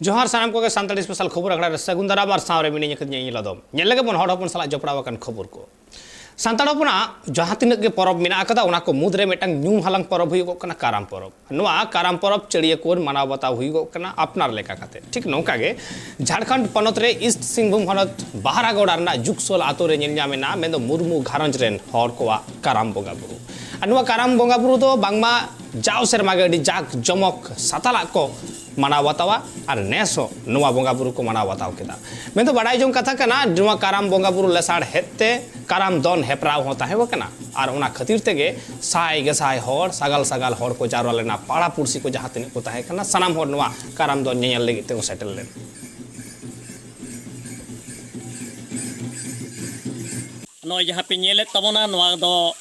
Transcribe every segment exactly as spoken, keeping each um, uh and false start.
ᱡᱚᱦᱟᱨ ᱥᱟᱱᱟᱢ ᱠᱚᱜᱮ, ᱥᱟᱱᱛᱟᱲᱤ ᱥᱯᱮᱥᱟᱞ ᱠᱷᱚᱵᱚᱨ ᱟᱠᱷᱲᱟ ᱨᱮ ᱥᱟᱹᱜᱩᱱ ᱫᱟᱨᱟᱢ ᱟᱨ ᱥᱟᱶᱨᱮ ᱢᱤᱱᱟᱹᱧᱟ ᱠᱟᱹᱫᱤᱧᱟ ᱤᱧ ᱞᱟᱫᱚᱢ᱾ ᱧᱮᱞ ᱞᱮᱜᱮ ᱵᱚᱱ ᱦᱚᱲ ᱦᱚᱯᱚᱱ ᱥᱟᱞᱟᱜ ᱡᱚᱯᱲᱟᱣ ᱟᱠᱟᱱ ᱠᱷᱚᱵᱚᱨ ᱠᱚ᱾ ᱥᱟᱱᱛᱟᱲ ᱦᱚᱯᱚᱱᱟᱜ ᱡᱟᱦᱟᱸ ᱛᱤᱱᱟᱹᱜ ᱜᱮ ᱯᱚᱨᱚᱵᱽ ᱢᱮᱱᱟᱜ ᱟᱠᱟᱫᱟ, ᱚᱱᱟ ᱠᱚ ᱢᱩᱫᱽᱨᱮ ᱢᱤᱫᱴᱟᱝ ᱧᱩᱢ ᱦᱟᱞᱟᱝ ᱯᱚᱨᱚᱵᱽ ᱦᱩᱭᱩᱜᱚᱜ ᱠᱟᱱᱟ ᱠᱟᱨᱟᱢ ᱯᱚᱨᱚᱵᱽ᱾ ᱱᱚᱣᱟ ᱠᱟᱨᱟᱢ ᱯᱚᱨᱚᱵᱽ ᱪᱟᱹᱲᱤᱭᱟᱹ ᱠᱚ ᱢᱟᱱᱟᱣ ᱵᱟᱛᱟᱣ ᱦᱩᱭᱩᱜᱚᱜ ᱠᱟᱱᱟ ᱟᱯᱱᱟᱨ ᱞᱮᱠᱟ ᱠᱟᱛᱮ᱾ ᱴᱷᱤᱠ ᱱᱚᱝᱠᱟ ᱜᱮ ᱡᱷᱟᱲᱠᱷᱚᱸᱰ ᱯᱚᱱᱚᱛ ᱨᱮ ᱤᱥᱴ ᱥᱤᱝᱵᱷᱩᱢ ᱦᱚᱱᱚᱛ ᱵᱟᱦᱟᱨᱟᱜᱚᱲᱟ ᱨᱮᱱᱟᱜ ᱡᱩᱜᱽᱥᱳᱞ ᱟᱛᱳ ᱨᱮ ᱧᱮᱞ ᱧᱟᱢ ᱮᱱᱟ, ᱢᱮᱱᱫᱚ ᱢᱩᱨᱢᱩ ᱜᱷᱟᱨᱚᱸᱡᱽ ᱨᱮᱱ ᱦᱚᱲ ᱠᱚᱣᱟᱜ ᱠᱟᱨᱟᱢ ᱵᱚᱸᱜᱟ ᱵᱩᱨᱩ᱾ ᱟᱨ ᱱᱚᱣᱟ ᱠᱟᱨᱟᱢ ᱵᱚᱸᱜᱟ ᱵᱩᱨᱩ ᱫᱚ ᱵᱟᱝᱢᱟ ᱡᱟᱣ ᱥᱮᱨᱢᱟ ᱜᱮ ᱟᱹᱰᱤ ᱡᱟᱠ ᱡᱚᱢᱚᱠ ᱥᱟᱛᱟᱞᱟᱜ ᱠᱚ ᱢᱟᱱᱟᱣ ᱵᱟᱛᱟᱣᱟ ᱟᱨ ᱱᱮᱥ ᱦᱚᱸ ᱱᱚᱣᱟ ᱵᱚᱸᱜᱟ ᱵᱩᱨᱩ ᱠᱚ ᱢᱟᱱᱟᱣ ᱵᱟᱛᱟᱣ ᱠᱮᱫᱟ᱾ ᱢᱮᱱᱫᱚ ᱵᱟᱰᱟᱭ ᱡᱚᱝ ᱠᱟᱛᱷᱟ ᱠᱟᱱᱟ, ᱱᱚᱣᱟ ᱠᱟᱨᱟᱢ ᱵᱚᱸᱜᱟ ᱵᱩᱨᱩ ᱞᱮᱥᱟᱲᱦᱮᱫ ᱛᱮ ᱠᱟᱨᱟᱢ ᱫᱚᱱ ᱦᱮᱯᱨᱟᱣ ᱦᱚᱸ ᱛᱟᱦᱮᱸ ᱠᱟᱱᱟ ᱟᱨ ᱚᱱᱟ ᱠᱷᱟᱹᱛᱤᱨ ᱛᱮᱜᱮ ᱥᱟᱭ ᱜᱮᱥᱟᱭ ᱦᱚᱲ, ᱥᱟᱜᱟᱞ ᱥᱟᱜᱟᱞ ᱦᱚᱲ ᱠᱚ ᱡᱟᱣᱨᱟ ᱞᱮᱱᱟ, ᱯᱟᱲᱟ ᱯᱩᱲᱥᱤ ᱠᱚ ᱡᱟᱦᱟᱸ ᱛᱤᱱᱟᱹᱜ ᱠᱚ ᱛᱟᱦᱮᱸ ᱠᱟᱱᱟ, ᱥᱟᱱᱟᱢ ᱦᱚᱲ ᱱᱚᱣᱟ ᱠᱟᱨᱟᱢ ᱫᱚᱱ ᱧᱮᱧᱮᱞ ᱞᱟᱹᱜᱤᱫ ᱛᱮᱠᱚ ᱥᱮᱴᱮᱨ ᱞᱮᱱᱟ᱾ ᱱᱚᱜᱼᱚᱭ ᱡᱟᱦᱟᱸ ᱯᱮ ᱧᱮᱞᱮᱫ ᱛᱟᱵᱚᱱᱟ, ᱱᱚᱣᱟ ᱫᱚ,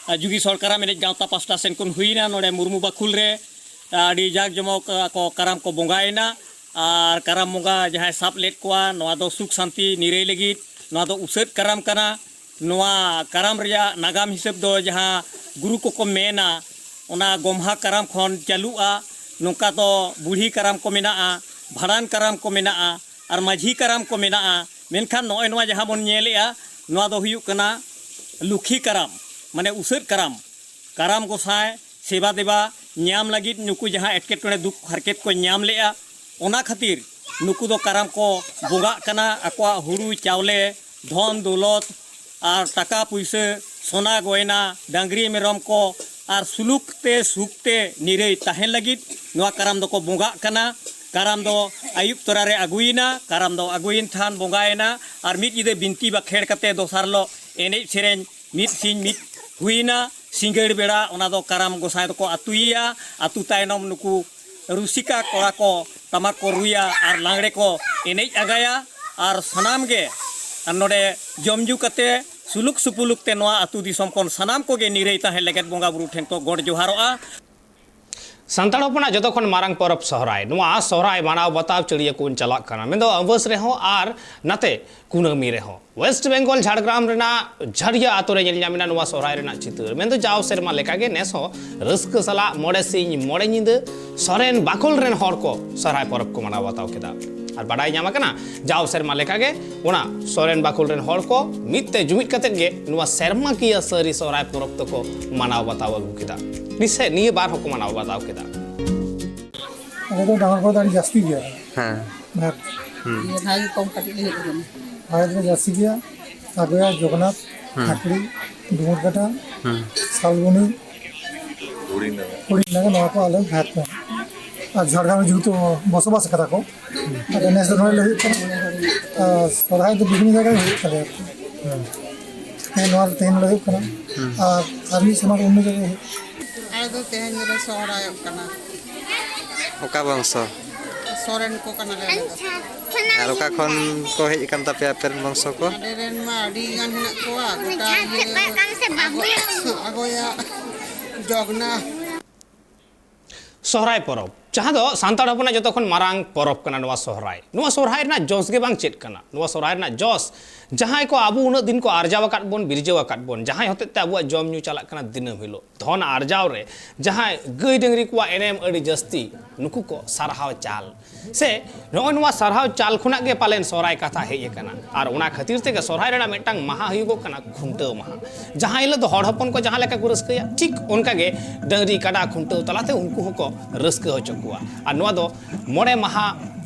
ᱟ, ᱡᱩᱜᱤ ᱥᱚᱨᱠᱟᱨᱟᱜ ᱮᱱᱮᱡ ᱜᱟᱶᱛᱟ ᱯᱟᱥᱴᱟ ᱥᱮᱱ ᱠᱷᱚᱱ ᱦᱩᱭᱱᱟ᱾ ᱱᱚᱰᱮ ᱢᱩᱨᱢᱩ ᱵᱟᱠᱷᱩᱞ ᱨᱮ, ᱟ, ᱟᱹᱰᱤ ᱡᱟᱠ ᱡᱚᱢᱚᱠ, ᱟ, ᱠᱚ ᱠᱟᱨᱟᱢ ᱠᱚ ᱵᱚᱸᱜᱟᱭᱮᱱᱟ᱾ ᱟᱨ ᱠᱟᱨᱟᱢ ᱵᱚᱸᱜᱟ ᱡᱟᱦᱟᱸᱭ ᱥᱟᱵ ᱞᱮᱫ ᱠᱚᱣᱟ, ᱱᱚᱣᱟ ᱫᱚ ᱥᱩᱠ ᱥᱟᱱᱛᱤ ᱱᱤᱨᱟᱹᱭ ᱞᱟᱹᱜᱤᱫ ᱱᱚᱣᱟ ᱫᱚ ᱩᱥᱟᱹᱫ ᱠᱟᱨᱟᱢ ᱠᱟᱱᱟ᱾ ᱱᱚᱣᱟ ᱠᱟᱨᱟᱢ ᱨᱮᱭᱟᱜ ᱱᱟᱜᱟᱢ ᱦᱤᱥᱟᱹᱵ ᱫᱚ ᱡᱟᱦᱟᱸ ᱜᱩᱨᱩ ᱠᱚᱠᱚ ᱢᱮᱱᱟ, ᱚᱱᱟ ᱜᱚᱢᱦᱟ ᱠᱟᱨᱟᱢ ᱠᱷᱚᱱ ᱪᱟᱹᱞᱩᱜᱼᱟ᱾ ᱱᱚᱝᱠᱟ ᱫᱚ ᱵᱩᱲᱦᱤ ᱠᱟᱨᱟᱢ ᱠᱚ ᱢᱮᱱᱟᱜᱼᱟ, ᱵᱷᱟᱸᱰᱟᱱ ᱠᱟᱨᱟᱢ ᱠᱚ ᱢᱮᱱᱟᱜᱼᱟ, ᱟᱨ ᱢᱟᱹᱡᱷᱤ ᱠᱟᱨᱟᱢ ᱠᱚ ᱢᱮᱱᱟᱜᱼᱟ᱾ ᱢᱮᱱᱠᱷᱟᱱ ᱱᱚᱜᱼᱚᱭ ᱱᱚᱣᱟ ᱡᱟᱦᱟᱸ ᱵᱚᱱ ᱧᱮᱞᱮᱜᱼᱟ, ᱱᱚᱣᱟ ᱫᱚ ᱦᱩᱭᱩᱜ ᱠᱟᱱᱟ ᱞᱩᱠᱷᱤ ᱠᱟᱨᱟᱢ, ᱢᱟᱱᱮ ᱩᱥᱟᱹᱫ ᱠᱟᱨᱟᱢ᱾ ᱠᱟᱨᱟᱢ ᱜᱚᱸᱥᱟᱭ ᱥᱮᱵᱟ ᱫᱮᱵᱟ ᱧᱟᱢ ᱞᱟᱹᱜᱤᱫ ᱱᱩᱠᱩ ᱡᱟᱦᱟᱸ ᱮᱴᱠᱮᱴᱚᱬᱮ ᱫᱩᱠ ᱦᱟᱨᱠᱮᱛ ᱠᱚ ᱧᱟᱢ ᱞᱮᱜᱼᱟ, ᱚᱱᱟ ᱠᱷᱟᱹᱛᱤᱨ ᱱᱩᱠᱩ ᱫᱚ ᱠᱟᱨᱟᱢ ᱠᱚ ᱵᱚᱸᱜᱟᱜ ᱠᱟᱱᱟ᱾ ᱟᱠᱚᱣᱟᱜ ᱦᱩᱲᱩ ᱪᱟᱣᱞᱮ, ᱫᱷᱚᱱ ᱫᱚᱣᱞᱚᱛ ᱟᱨ ᱴᱟᱠᱟ ᱯᱩᱭᱥᱟᱹ, ᱥᱚᱱᱟ ᱜᱚᱭᱱᱟ, ᱰᱟᱝᱨᱤ ᱢᱮᱨᱚᱢ ᱠᱚ ᱟᱨ ᱥᱩᱞᱩᱠ ᱛᱮ ᱥᱩᱠ ᱛᱮ ᱱᱤᱨᱟᱹᱭ ᱛᱟᱦᱮᱱ ᱞᱟᱹᱜᱤᱫ ᱱᱚᱣᱟ ᱠᱟᱨᱟᱢ ᱫᱚᱠᱚ ᱵᱚᱸᱜᱟᱜ ᱠᱟᱱᱟ᱾ ᱠᱟᱨᱟᱢ ᱫᱚ ᱟᱹᱭᱩᱵ ᱛᱚᱨᱟ ᱨᱮ ᱟᱹᱜᱩᱭᱮᱱᱟ, ᱠᱟᱨᱟᱢ ᱫᱚ ᱟᱹᱜᱩᱭᱮᱱ ᱠᱷᱟᱱ ᱵᱚᱸᱜᱟᱭᱮᱱᱟ ᱟᱨ ᱢᱤᱫ ᱧᱤᱫᱟᱹ ᱵᱤᱱᱛᱤ ᱵᱟᱠᱷᱮᱲ ᱠᱟᱛᱮ ᱫᱚᱥᱟᱨ ᱦᱤᱞᱳᱜ ᱮᱱᱮᱡ ᱥᱮᱨᱮᱧ ᱢᱤᱫ ᱥᱤᱧ ᱢᱤᱫ ᱦᱩᱭᱮᱱᱟ᱾ ᱥᱤᱸᱜᱟᱹᱲ ᱵᱮᱲᱟ ᱚᱱᱟ ᱫᱚ ᱠᱟᱨᱟᱢ ᱜᱚᱸᱥᱟᱭ ᱫᱚᱠᱚ ᱟᱹᱛᱩᱭᱮᱭᱟ᱾ ᱟᱹᱛᱩ ᱛᱟᱭᱱᱚᱢ ᱱᱩᱠᱩ ᱨᱩᱥᱤᱠᱟ ᱠᱚᱲᱟ ᱠᱚ ᱴᱟᱢᱟᱠ ᱠᱚ ᱨᱩᱭᱟ ᱟᱨ ᱞᱟᱜᱽᱲᱮ ᱠᱚ ᱮᱱᱮᱡ ᱟᱸᱜᱟᱭᱟ᱾ ᱟᱨ ᱥᱟᱱᱟᱢ ᱜᱮ ᱱᱚᱰᱮ ᱡᱚᱢ ᱧᱩ ᱠᱟᱛᱮ ᱥᱩᱞᱩᱠ ᱥᱩᱯᱩᱞᱩᱠ ᱛᱮ ᱱᱚᱣᱟ ᱟᱹᱛᱩ ᱫᱤᱥᱚᱢ ᱠᱷᱚᱱ ᱥᱟᱱᱟᱢ ᱠᱚᱜᱮ ᱱᱤᱨᱟᱹᱭ ᱛᱟᱦᱮᱸ ᱞᱟᱹᱜᱤᱫ ᱵᱚᱸᱜᱟ ᱵᱩᱨᱩ ᱴᱷᱮᱱ ᱠᱚ ᱜᱚᱰ ᱡᱚᱦᱟᱨᱚᱜᱼᱟ᱾ ᱥᱟᱱᱛᱟᱲ ᱦᱚᱯᱚᱱᱟᱜ ᱡᱚᱛᱚ ᱠᱷᱚᱱ ᱢᱟᱨᱟᱝ ᱯᱚᱨᱚᱵᱽ ᱥᱚᱦᱨᱟᱭ᱾ ᱱᱚᱣᱟ ᱥᱚᱦᱨᱟᱭ ᱢᱟᱱᱟᱣ ᱵᱟᱛᱟᱣ ᱪᱟᱹᱲᱤᱭᱟᱹ ᱠᱚ ᱪᱟᱞᱟᱜ ᱠᱟᱱᱟ, ᱢᱮᱱᱫᱚ ᱟᱢᱵᱟᱹᱥ ᱨᱮᱦᱚᱸ ᱟᱨ ᱱᱟᱛᱮ ᱠᱩᱱᱟᱹᱢᱤ ᱨᱮᱦᱚᱸ᱾ ᱳᱭᱮᱥᱴ ᱵᱮᱝᱜᱚᱞ ᱡᱷᱟᱲᱜᱨᱟᱢ ᱨᱮᱱᱟᱜ ᱡᱷᱟᱲᱤᱭᱟ ᱟᱛᱳ ᱨᱮ ᱧᱮᱞ ᱧᱟᱢ ᱮᱱᱟ ᱱᱚᱣᱟ ᱥᱚᱦᱨᱟᱭ ᱨᱮᱱᱟᱜ ᱪᱤᱛᱟᱹᱨ᱾ ᱢᱮᱱᱫᱚ ᱡᱟᱣ ᱥᱮᱨᱢᱟ ᱞᱮᱠᱟᱜᱮ ᱱᱮᱥ ᱦᱚᱸ ᱨᱟᱹᱥᱠᱟᱹ ᱥᱟᱞᱟᱜ ᱢᱚᱬᱮ ᱥᱤᱧ ᱢᱚᱬᱮ ᱧᱤᱫᱟᱹ ᱥᱚᱨᱮᱱ ᱵᱟᱠᱷᱳᱞ ᱨᱮᱱ ᱦᱚᱲ ᱠᱚ ᱥᱚᱦᱨᱟᱭ ᱯᱚᱨᱚᱵᱽ ᱠᱚ ᱢᱟᱱᱟᱣ ᱵᱟᱛᱟᱣ ᱠᱮᱫᱟ᱾ ᱟᱨ ᱵᱟᱰᱟᱭ ᱧᱟᱢ ᱟᱠᱟᱱᱟ, ᱡᱟᱣ ᱥᱮᱨᱢᱟ ᱞᱮᱠᱟᱜᱮ ᱚᱱᱟ ᱥᱚᱨᱮᱱ ᱵᱟᱠᱷᱳᱞ ᱨᱮᱱ ᱦᱚᱲ ᱠᱚ ᱢᱤᱫ ᱛᱮ ᱡᱩᱢᱤᱫ ᱠᱟᱛᱮᱫ ᱜᱮ ᱱᱚᱣᱟ ᱥᱮᱨᱢᱟᱠᱤᱭᱟᱹ ᱥᱟᱹᱨᱤ ᱥᱚᱦᱨᱟᱭ ᱯᱚᱨᱚᱵᱽ ᱫᱚᱠᱚ ᱢᱟᱱᱟᱣ ᱵᱟᱛᱟᱣ ᱟᱹᱜᱩ ᱠᱮᱫᱟ᱾ ᱱᱤᱥᱮ ᱱᱤᱭᱟᱹ ᱵᱟᱨ ᱦᱚᱸᱠᱚ ᱢᱟᱱᱟᱣ ᱵᱟᱛᱟᱣ ᱠᱮᱫᱟ᱾ ᱟᱞᱮ ᱫᱚ ᱰᱟᱝᱜᱚᱨ ᱠᱚᱫᱚ ᱟᱹᱰᱤ ᱡᱟᱹᱥᱛᱤ ᱜᱮᱭᱟ᱾ ᱦᱮᱸ᱾ ᱵᱷᱟᱜᱽ᱾ ᱦᱩᱸ᱾ ᱱᱤᱭᱟᱹ ᱫᱷᱟᱣ ᱜᱮ ᱠᱚᱢ ᱠᱟᱹᱴᱤᱡ ᱞᱮ ᱦᱮᱡ ᱟᱠᱟᱱᱟ᱾ ᱵᱷᱟᱜᱽ ᱫᱚ ᱡᱟᱹᱥᱛᱤ ᱜᱮᱭᱟ᱾ ᱥᱟᱜᱚᱭᱟ, ᱡᱚᱜᱚᱱᱱᱟᱛᱷ, ᱦᱩᱸ᱾ ᱠᱷᱟᱠᱲᱤ, ᱰᱩᱢᱩᱨ ᱠᱟᱴᱟ, ᱦᱩᱸ᱾ ᱥᱟᱞᱵᱚᱱᱤ, ᱦᱩᱲᱤᱝ ᱱᱟᱜᱟ, ᱱᱚᱣᱟ ᱠᱚ ᱟᱞᱮ ᱵᱷᱟᱜᱽ ᱠᱚ᱾ ᱟᱨ ᱡᱷᱟᱲᱜᱨᱟᱢ ᱨᱮ ᱡᱮᱦᱮᱛᱩ ᱵᱚᱥᱚᱵᱟᱥ ᱠᱟᱫᱟ ᱠᱚ, ᱟᱫᱚ ᱱᱮᱥ ᱫᱚ ᱱᱚᱰᱮ ᱞᱮ ᱦᱩᱭᱩᱜ ᱠᱟᱱᱟ᱾ ᱟᱨ ᱥᱚᱨᱦᱟᱭ ᱫᱚ ᱵᱤᱵᱷᱤᱱᱱᱚ ᱡᱟᱭᱜᱟ ᱨᱮ ᱦᱩᱭᱩᱜ ᱛᱟᱞᱮᱭᱟ ᱟᱨᱠᱤ᱾ ᱦᱩᱸ᱾ ᱦᱮᱸ, ᱱᱚᱣᱟ ᱨᱮ ᱛᱮᱦᱮᱧ ᱱᱚᱰᱮ ᱦᱩᱭᱩᱜ ᱠᱟᱱᱟ᱾ ᱦᱩᱸ᱾ ᱟᱨ, ᱟᱨ ᱢᱤᱫ ᱥᱮᱨᱢᱟ ᱫᱚ ᱚᱱᱱᱚ ᱡᱟᱭᱜᱟ ᱨᱮ ᱦᱩᱭᱩᱜ ᱠᱟᱱᱟ᱾ ᱟᱞᱮ ᱫᱚ ᱛᱮᱦᱮᱧ ᱫᱚᱞᱮ ᱥᱚᱦᱨᱟᱭᱚᱜ ᱠᱟᱱᱟ᱾ ᱚᱠᱟ ᱵᱚᱝᱥᱚ? ᱥᱚᱨᱮᱱ ᱠᱚ ᱠᱟᱱᱟᱞᱮ ᱟᱞᱮ ᱫᱚ᱾ ᱟᱨ ᱚᱠᱟ ᱠᱷᱚᱱ ᱠᱚ ᱦᱮᱡ ᱟᱠᱟᱱ ᱛᱟᱯᱮᱭᱟ ᱟᱯᱮ ᱨᱮᱱ ᱵᱚᱝᱥᱚ ᱠᱚ? ᱟᱞᱮ ᱨᱮᱱ ᱢᱟ ᱟᱹᱰᱤ ᱜᱟᱱ ᱦᱮᱱᱟᱜ ᱠᱚᱣᱟ, ᱜᱚᱴᱟ ᱤᱭᱟᱹ, ᱟᱜᱚᱭᱟ, ᱡᱚᱜᱽᱱᱟ᱾ ᱥᱚᱦᱨᱟᱭ ᱯᱚᱨᱚᱵᱽ, ᱡᱟᱦᱟᱸ ᱫᱚ ᱥᱟᱱᱛᱟᱲ ᱦᱚᱯᱚᱱᱟᱜ ᱡᱚᱛᱚ ᱠᱷᱚᱱ ᱢᱟᱨᱟᱝ ᱯᱚᱨᱚᱵᱽ ᱠᱟᱱᱟ, ᱱᱚᱣᱟ ᱥᱚᱦᱨᱟᱭ᱾ ᱱᱚᱣᱟ ᱥᱚᱦᱨᱟᱭ ᱨᱮᱱᱟᱜ ᱡᱚᱥ ᱜᱮ ᱵᱟᱝ ᱪᱮᱫ ᱠᱟᱱᱟ? ᱱᱚᱣᱟ ᱥᱚᱦᱨᱟᱭ ᱨᱮᱱᱟᱜ ᱡᱚᱥ, ᱡᱟᱦᱟᱸᱭ ᱠᱚ ᱟᱵᱚ ᱩᱱᱟᱹᱜ ᱫᱤᱱ ᱠᱚ ᱟᱨᱡᱟᱣ ᱟᱠᱟᱫ ᱵᱚᱱ, ᱵᱤᱨᱡᱟᱹᱣ ᱟᱠᱟᱫ ᱵᱚᱱ, ᱡᱟᱦᱟᱸᱭ ᱦᱚᱛᱮᱡ ᱛᱮ ᱟᱵᱚᱣᱟᱜ ᱡᱚᱢ ᱧᱩ ᱪᱟᱞᱟᱜ ᱠᱟᱱᱟ ᱫᱤᱱᱟᱹᱢ ᱦᱤᱞᱳᱜ, ᱫᱷᱚᱱ ᱟᱨᱡᱟᱣ ᱨᱮ ᱡᱟᱦᱟᱸᱭ ᱜᱟᱹᱭ ᱰᱟᱹᱝᱨᱤ ᱠᱚᱣᱟᱜ ᱮᱱᱮᱢ ᱟᱹᱰᱤ ᱡᱟᱹᱥᱛᱤ, ᱱᱩᱠᱩ ᱠᱚ ᱥᱟᱨᱦᱟᱣ ᱪᱟᱞ᱾ ᱥᱮ ᱱᱚᱜᱼᱚᱭ ᱱᱚᱣᱟ ᱥᱟᱨᱦᱟᱣ ᱪᱟᱞ ᱠᱷᱚᱱᱟᱜ ᱜᱮ ᱯᱟᱞᱮᱱ ᱥᱚᱦᱨᱟᱭ ᱠᱟᱛᱷᱟ ᱦᱮᱡ ᱟᱠᱟᱱᱟ᱾ ᱟᱨ ᱚᱱᱟ ᱠᱷᱟᱹᱛᱤᱨ ᱛᱮᱜᱮ ᱥᱚᱦᱨᱟᱭ ᱨᱮᱱᱟᱜ ᱢᱤᱫᱴᱟᱝ ᱢᱟᱦᱟ ᱦᱩᱭᱩᱜᱚᱜ ᱠᱟᱱᱟ ᱠᱷᱩᱱᱴᱟᱹᱣ ᱢᱟᱦᱟ, ᱡᱟᱦᱟᱸ ᱦᱤᱞᱳᱜ ᱫᱚ ᱦᱚᱲ ᱦᱚᱯᱚᱱ ᱠᱚ ᱡᱟᱦᱟᱸ ᱞᱮᱠᱟ ᱠᱚ ᱨᱟᱹᱥᱠᱟᱹᱭᱟ, ᱴᱷᱤᱠ ᱚᱱᱠᱟ ᱜᱮ ᱰᱟᱹᱝᱨᱤ ᱠᱟᱰᱟ ᱠᱷᱩᱱᱴᱟᱹᱣ ᱛᱟᱞᱟᱛᱮ ᱩᱱᱠᱩ ᱦᱚᱸᱠᱚ ᱨᱟᱹᱥᱠᱟᱹ ᱦᱚᱪᱚ ᱠᱚᱣᱟ᱾ ᱟᱨ ᱱᱚᱣᱟ ᱫᱚ ᱢᱚᱬᱮ ᱢᱟᱦᱟ,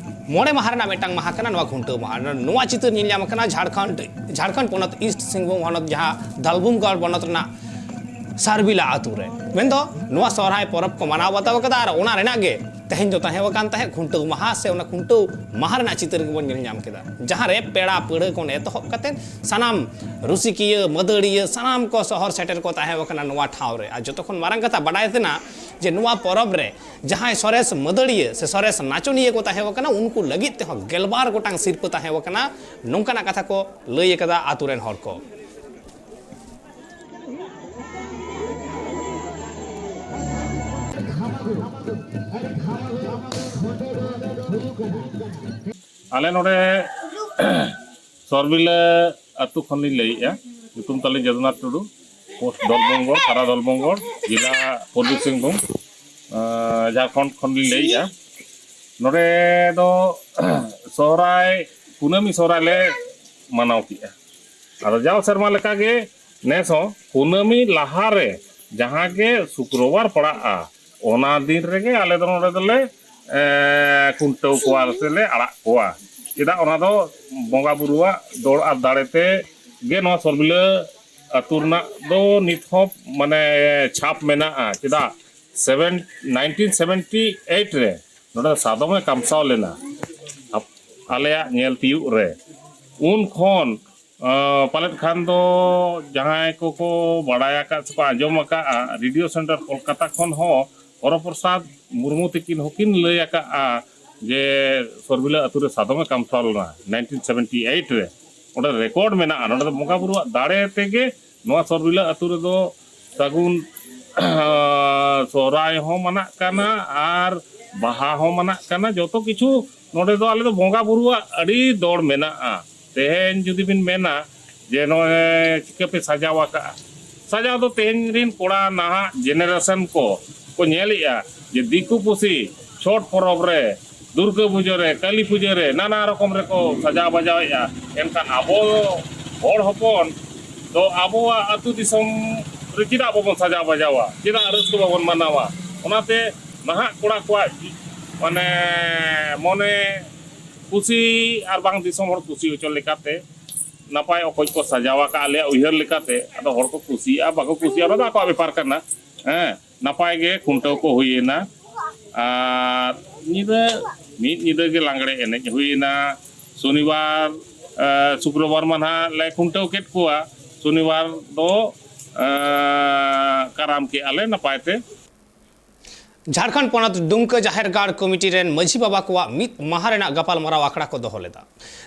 ᱢᱚᱬᱮ ᱢᱟᱦᱟ ᱨᱮᱱᱟᱜ ᱢᱤᱫᱴᱟᱝ ᱢᱟᱦᱟ ᱠᱟᱱᱟ ᱱᱚᱣᱟ ᱠᱷᱩᱱᱴᱟᱹᱣ ᱢᱟᱦᱟ᱾ ᱱᱚᱣᱟ ᱪᱤᱛᱟᱹᱨ ᱧᱮᱞ ᱧᱟᱢ ᱟᱠᱟᱱᱟ ᱡᱷᱟᱲᱠᱷᱚᱸᱰ, ᱡᱷᱟᱲᱠᱷᱚᱸᱰ ᱯᱚᱱᱚᱛ ᱤᱥᱴ ᱥᱤᱝᱵᱷᱩᱢ ᱦᱚᱱᱚᱛ, ᱡᱟᱦᱟᱸ ᱫᱷᱟᱞᱵᱷᱩᱢᱜᱚᱲ ᱵᱚᱱᱚᱛ ᱨᱮᱱᱟᱜ ᱥᱟᱨᱵᱤᱞᱟ ᱟᱛᱳ ᱨᱮ᱾ ᱢᱮᱱᱫᱚ ᱱᱚᱣᱟ ᱥᱚᱦᱨᱟᱭ ᱯᱚᱨᱚᱵᱽ ᱠᱚ ᱢᱟᱱᱟᱣ ᱵᱟᱛᱟᱣ ᱠᱟᱫᱟ ᱟᱨ ᱚᱱᱟ ᱨᱮᱱᱟᱜ ᱜᱮ ᱛᱮᱦᱮᱧ ᱫᱚ ᱛᱟᱦᱮᱸ ᱟᱠᱟᱱ ᱛᱟᱦᱮᱸᱫ ᱠᱷᱩᱱᱴᱟᱹᱣ ᱢᱟᱦᱟ, ᱥᱮ ᱚᱱᱟ ᱠᱷᱩᱱᱴᱟᱹᱣ ᱢᱟᱦᱟ ᱨᱮᱱᱟᱜ ᱪᱤᱛᱟᱹᱨ ᱜᱮᱵᱚᱱ ᱧᱮᱞ ᱧᱟᱢ ᱠᱮᱫᱟ, ᱡᱟᱦᱟᱸ ᱨᱮ ᱯᱮᱲᱟ ᱯᱟᱹᱲᱦᱟᱹ ᱠᱷᱚᱱ ᱮᱛᱚᱦᱚᱵ ᱠᱟᱛᱮᱫ ᱥᱟᱱᱟᱢ ᱨᱩᱥᱤᱠᱤᱭᱟᱹ, ᱢᱟᱹᱫᱟᱹᱲᱤᱭᱟᱹ, ᱥᱟᱱᱟᱢ ᱠᱚ ᱥᱚᱦᱚᱨ ᱥᱮᱴᱮᱨ ᱠᱚ ᱛᱟᱦᱮᱸ ᱟᱠᱟᱱᱟ ᱱᱚᱣᱟ ᱴᱷᱟᱶ ᱨᱮ᱾ ᱟᱨ ᱡᱚᱛᱚ ᱠᱷᱚᱱ ᱢᱟᱨᱟᱝ ᱠᱟᱛᱷᱟ ᱵᱟᱰᱟᱭ ᱛᱮᱱᱟᱜ ᱡᱮ ᱱᱚᱣᱟ ᱯᱚᱨᱚᱵᱽ ᱨᱮ ᱡᱟᱦᱟᱸᱭ ᱥᱚᱨᱮᱥ ᱢᱟᱹᱫᱟᱹᱲᱤᱭᱟᱹ ᱥᱮ ᱥᱚᱨᱮᱥ ᱱᱟᱪᱚᱱᱤᱭᱟᱹ ᱠᱚ ᱛᱟᱦᱮᱸ ᱟᱠᱟᱱᱟ, ᱩᱱᱠᱩ ᱞᱟᱹᱜᱤᱫ ᱛᱮᱦᱚᱸ ᱜᱮᱞᱵᱟᱨ ᱜᱚᱴᱟᱝ ᱥᱤᱨᱯᱟᱹ ᱛᱟᱦᱮᱸ ᱟᱠᱟᱱᱟ, ᱱᱚᱝᱠᱟᱱᱟᱜ ᱠᱟᱛᱷᱟ ᱠᱚ ᱞᱟᱹᱭ ᱟᱠᱟᱫᱟ ᱟᱛᱳ ᱨᱮᱱ ᱦᱚᱲ ᱠᱚ᱾ ᱟᱞᱮ ᱱᱚᱰᱮ ᱥᱚᱨᱵᱤᱞᱟᱹ ᱟᱹᱛᱩ ᱠᱷᱚᱱ ᱞᱤᱧ ᱞᱟᱹᱭᱮᱫᱼᱟ᱾ ᱧᱩᱛᱩᱢ ᱛᱟᱹᱞᱤᱧ ᱡᱚᱫᱩᱱᱟᱛᱷ ᱴᱩᱰᱩ, ᱯᱳᱥᱴ ᱫᱚᱞᱵᱚᱝᱜᱚᱲ, ᱛᱷᱟᱱᱟ ᱫᱚᱞᱵᱚᱝᱜᱚᱲ, ᱡᱮᱞᱟ ᱯᱩᱨᱵᱤ ᱥᱤᱝᱵᱷᱩᱢ, ᱟᱸ, ᱡᱷᱟᱲᱠᱷᱚᱸᱰ ᱠᱷᱚᱱ ᱞᱤᱧ ᱞᱟᱹᱭᱮᱫᱼᱟ᱾ ᱱᱚᱰᱮ ᱫᱚ ᱥᱚᱦᱨᱟᱭ, ᱠᱩᱱᱟᱹᱢᱤ ᱥᱚᱦᱨᱟᱭ ᱞᱮ ᱢᱟᱱᱟᱣ ᱠᱮᱫᱼᱟ᱾ ᱟᱫᱚ ᱡᱟᱣ ᱥᱮᱨᱢᱟ ᱞᱮᱠᱟᱜᱮ ᱱᱮᱥ ᱦᱚᱸ ᱠᱩᱱᱟᱹᱢᱤ ᱞᱟᱦᱟᱨᱮ ᱡᱟᱦᱟᱸ ᱜᱮ ᱥᱩᱠᱨᱚᱵᱟᱨ ᱯᱟᱲᱟᱜᱼᱟ, ᱚᱱᱟ ᱫᱤᱱ ᱨᱮᱜᱮ ᱟᱞᱮ ᱫᱚ ᱱᱚᱰᱮ ᱫᱚᱞᱮ, ᱮ, ᱠᱷᱩᱱᱴᱟᱹᱣ ᱠᱚᱣᱟ ᱥᱮᱞᱮ ᱟᱲᱟᱜ ᱠᱚᱣᱟ᱾ ᱪᱮᱫᱟᱜ, ᱚᱱᱟ ᱫᱚ ᱵᱚᱸᱜᱟ ᱵᱩᱨᱩᱣᱟᱜ ᱫᱚᱲ ᱟᱨ ᱫᱟᱲᱮ ᱛᱮ ᱜᱮ ᱱᱚᱣᱟ ᱥᱚᱨᱵᱤᱞᱟᱹ ᱟᱹᱛᱩ ᱨᱮᱱᱟᱜ ᱫᱚ ᱱᱤᱛ ᱦᱚᱸ, ᱢᱟᱱᱮ, ᱪᱷᱟᱯ ᱢᱮᱱᱟᱜᱼᱟ᱾ ᱪᱮᱫᱟᱜ, ᱥᱮᱵᱷᱮᱱ ᱱᱟᱭᱤᱱᱴᱤᱱ ᱥᱮᱵᱷᱮᱱᱴᱤ ᱮᱭᱤᱴ ᱨᱮ ᱱᱚᱰᱮ ᱥᱟᱫᱚᱢᱮ ᱠᱟᱢᱥᱟᱣ ᱞᱮᱱᱟ ᱟᱯ-, ᱟᱞᱮᱭᱟᱜ ᱧᱮᱞ ᱛᱤᱭᱳᱜ ᱨᱮ᱾ ᱩᱱ ᱠᱷᱚᱱ, ᱟᱸ, ᱯᱟᱞᱮᱫ ᱠᱷᱟᱱ ᱫᱚ ᱡᱟᱦᱟᱸᱭ ᱠᱚᱠᱚ ᱵᱟᱲᱟᱭ ᱟᱠᱟᱫ ᱥᱮᱠᱚ ᱟᱸᱡᱚᱢ ᱟᱠᱟᱫᱼᱟ, ᱨᱮᱰᱤᱭᱳ ᱥᱮᱱᱴᱟᱨ ᱠᱳᱞᱠᱟᱛᱟ ᱠᱷᱚᱱ ᱦᱚᱸ ᱦᱚᱨᱚ ᱯᱨᱚᱥᱟᱫᱽ ᱢᱩᱨᱢᱩ ᱛᱤᱠᱤᱱ ᱦᱚᱸᱠᱤᱱ ᱞᱟᱹᱭ ᱟᱠᱟᱫᱼᱟ ᱡᱮ ᱥᱚᱨᱵᱤᱞᱟᱹ ᱟᱹᱛᱩ ᱨᱮ ᱥᱟᱫᱚᱢᱮ ᱠᱟᱢᱥᱟᱣ ᱞᱮᱱᱟ ᱱᱟᱭᱤᱱᱴᱤᱱ ᱥᱮᱵᱷᱮᱱᱴᱤ ᱮᱭᱤᱴ ᱨᱮ᱾ ᱚᱸᱰᱮ ᱨᱮᱠᱚᱨᱰ ᱢᱮᱱᱟᱜᱼᱟ᱾ ᱱᱚᱸᱰᱮ ᱫᱚ ᱵᱚᱸᱜᱟ ᱵᱩᱨᱩᱣᱟᱜ ᱫᱟᱲᱮ ᱛᱮᱜᱮ ᱱᱚᱣᱟ ᱥᱚᱨᱵᱤᱞᱟᱹ ᱟᱹᱛᱩ ᱨᱮᱫᱚ ᱥᱟᱹᱜᱩᱱ ᱥᱚᱦᱨᱟᱭ ᱦᱚᱸ ᱢᱟᱱᱟᱜ ᱠᱟᱱᱟ ᱟᱨ ᱵᱟᱦᱟ ᱦᱚᱸ ᱢᱟᱱᱟᱜ ᱠᱟᱱᱟ᱾ ᱡᱚᱛᱚ ᱠᱤᱪᱷᱩ ᱱᱚᱰᱮ ᱫᱚ ᱟᱞᱮ ᱫᱚ ᱵᱚᱸᱜᱟ ᱵᱩᱨᱩᱣᱟᱜ ᱟᱹᱰᱤ ᱫᱚᱲ ᱢᱮᱱᱟᱜᱼᱟ᱾ ᱛᱮᱦᱮᱧ ᱡᱩᱫᱤ ᱵᱤᱱ ᱢᱮᱱᱟ ᱡᱮ ᱱᱚᱜᱼᱚᱭ ᱪᱤᱠᱟᱹᱯᱮ ᱥᱟᱡᱟᱣ ᱟᱠᱟᱜᱼᱟ, ᱥᱟᱡᱟᱣ ᱫᱚ ᱛᱮᱦᱮᱧ ᱨᱤᱱ ᱠᱚᱲᱟ ᱱᱟᱦᱟᱜ ᱡᱮᱱᱟᱨᱮᱥᱚᱱ ᱠᱚ ᱠᱚ ᱧᱮᱞᱮᱜᱼᱟ ᱡᱮ ᱫᱤᱠᱩ ᱯᱩᱥᱤ ᱪᱷᱚᱴ ᱯᱚᱨᱚᱵᱽ ᱨᱮ, ᱫᱩᱨᱜᱟᱹ ᱯᱩᱡᱟᱹ ᱨᱮ, ᱠᱟᱹᱞᱤ ᱯᱩᱡᱟᱹ ᱨᱮ ᱱᱟᱱᱟ ᱨᱚᱠᱚᱢ ᱨᱮᱠᱚ ᱥᱟᱡᱟᱣ ᱵᱟᱡᱟᱣᱮᱜᱼᱟ᱾ ᱮᱱᱠᱷᱟᱱ ᱟᱵᱚ ᱦᱚᱲ ᱦᱚᱯᱚᱱ ᱫᱚ ᱟᱵᱚᱣᱟᱜ ᱟᱹᱛᱩ ᱫᱤᱥᱚᱢ ᱨᱮ ᱪᱮᱫᱟᱜ ᱵᱟᱵᱚᱱ ᱥᱟᱡᱟᱣ ᱵᱟᱡᱟᱣᱟ? ᱪᱮᱫᱟᱜ ᱨᱟᱹᱥᱠᱟᱹ ᱵᱟᱵᱚᱱ ᱢᱟᱱᱟᱣᱟ? ᱚᱱᱟᱛᱮ ᱱᱟᱦᱟᱜ ᱠᱚᱲᱟ ᱠᱚᱣᱟᱜ ᱢᱟᱱᱮ ᱢᱚᱱᱮ ᱠᱩᱥᱤ ᱟᱨ ᱵᱟᱝ ᱫᱤᱥᱚᱢ ᱦᱚᱲ ᱠᱩᱥᱤ ᱦᱚᱪᱚ ᱞᱮᱠᱟᱛᱮ ᱱᱟᱯᱟᱭ ᱚᱠᱚᱡ ᱠᱚ ᱥᱟᱡᱟᱣ ᱟᱠᱟᱫ ᱟᱞᱮᱭᱟᱜ ᱩᱭᱦᱟᱹᱨ ᱞᱮᱠᱟᱛᱮ᱾ ᱟᱫᱚ ᱦᱚᱲ ᱠᱚ ᱠᱩᱥᱤᱭᱟᱜᱼᱟ ᱵᱟᱠᱚ ᱠᱩᱥᱤᱭᱟᱜᱼᱟ, ᱚᱱᱟ ᱫᱚ ᱟᱠᱚᱣᱟᱜ ᱵᱮᱯᱟᱨ ᱠᱟᱱᱟ᱾ ᱦᱮᱸ, ᱱᱟᱯᱟᱭ ᱜᱮ ᱠᱷᱩᱱᱴᱟᱹᱣ ᱠᱚ ᱦᱩᱭᱮᱱᱟ᱾ ᱟᱨ ᱧᱤᱫᱟᱹ, ᱢᱤᱫ ᱧᱤᱫᱟᱹ ᱜᱮ ᱞᱟᱜᱽᱲᱮ ᱮᱱᱮᱡ ᱦᱩᱭᱮᱱᱟ᱾ ᱥᱚᱱᱤᱵᱟᱨ, ᱮ, ᱥᱩᱠᱨᱚᱵᱟᱨ ᱢᱟ ᱱᱟᱦᱟᱜ ᱞᱮ ᱠᱷᱩᱱᱴᱟᱹᱣ ᱠᱮᱫ ᱠᱚᱣᱟ, ᱥᱚᱱᱤᱵᱟᱨ ᱫᱚ, ᱮ, ᱠᱟᱨᱟᱢ ᱠᱮᱜᱼᱟ ᱞᱮ ᱱᱟᱯᱟᱭ ᱛᱮ᱾ ᱡᱷᱟᱲᱠᱷᱚᱸᱰ ᱯᱚᱱᱚᱛ ᱰᱩᱢᱠᱟᱹ ᱡᱟᱦᱮᱨ ᱜᱟᱲ ᱠᱚᱢᱤᱴᱤ ᱨᱮᱱ ᱢᱟᱹᱡᱷᱤ ᱵᱟᱵᱟ ᱠᱚᱣᱟᱜ ᱢᱤᱫ ᱢᱟᱦᱟ ᱨᱮᱱᱟᱜ ᱜᱟᱯᱟᱞᱢᱟᱨᱟᱣ ᱟᱠᱷᱲᱟ ᱠᱚ ᱫᱚᱦᱚ ᱞᱮᱫᱟ,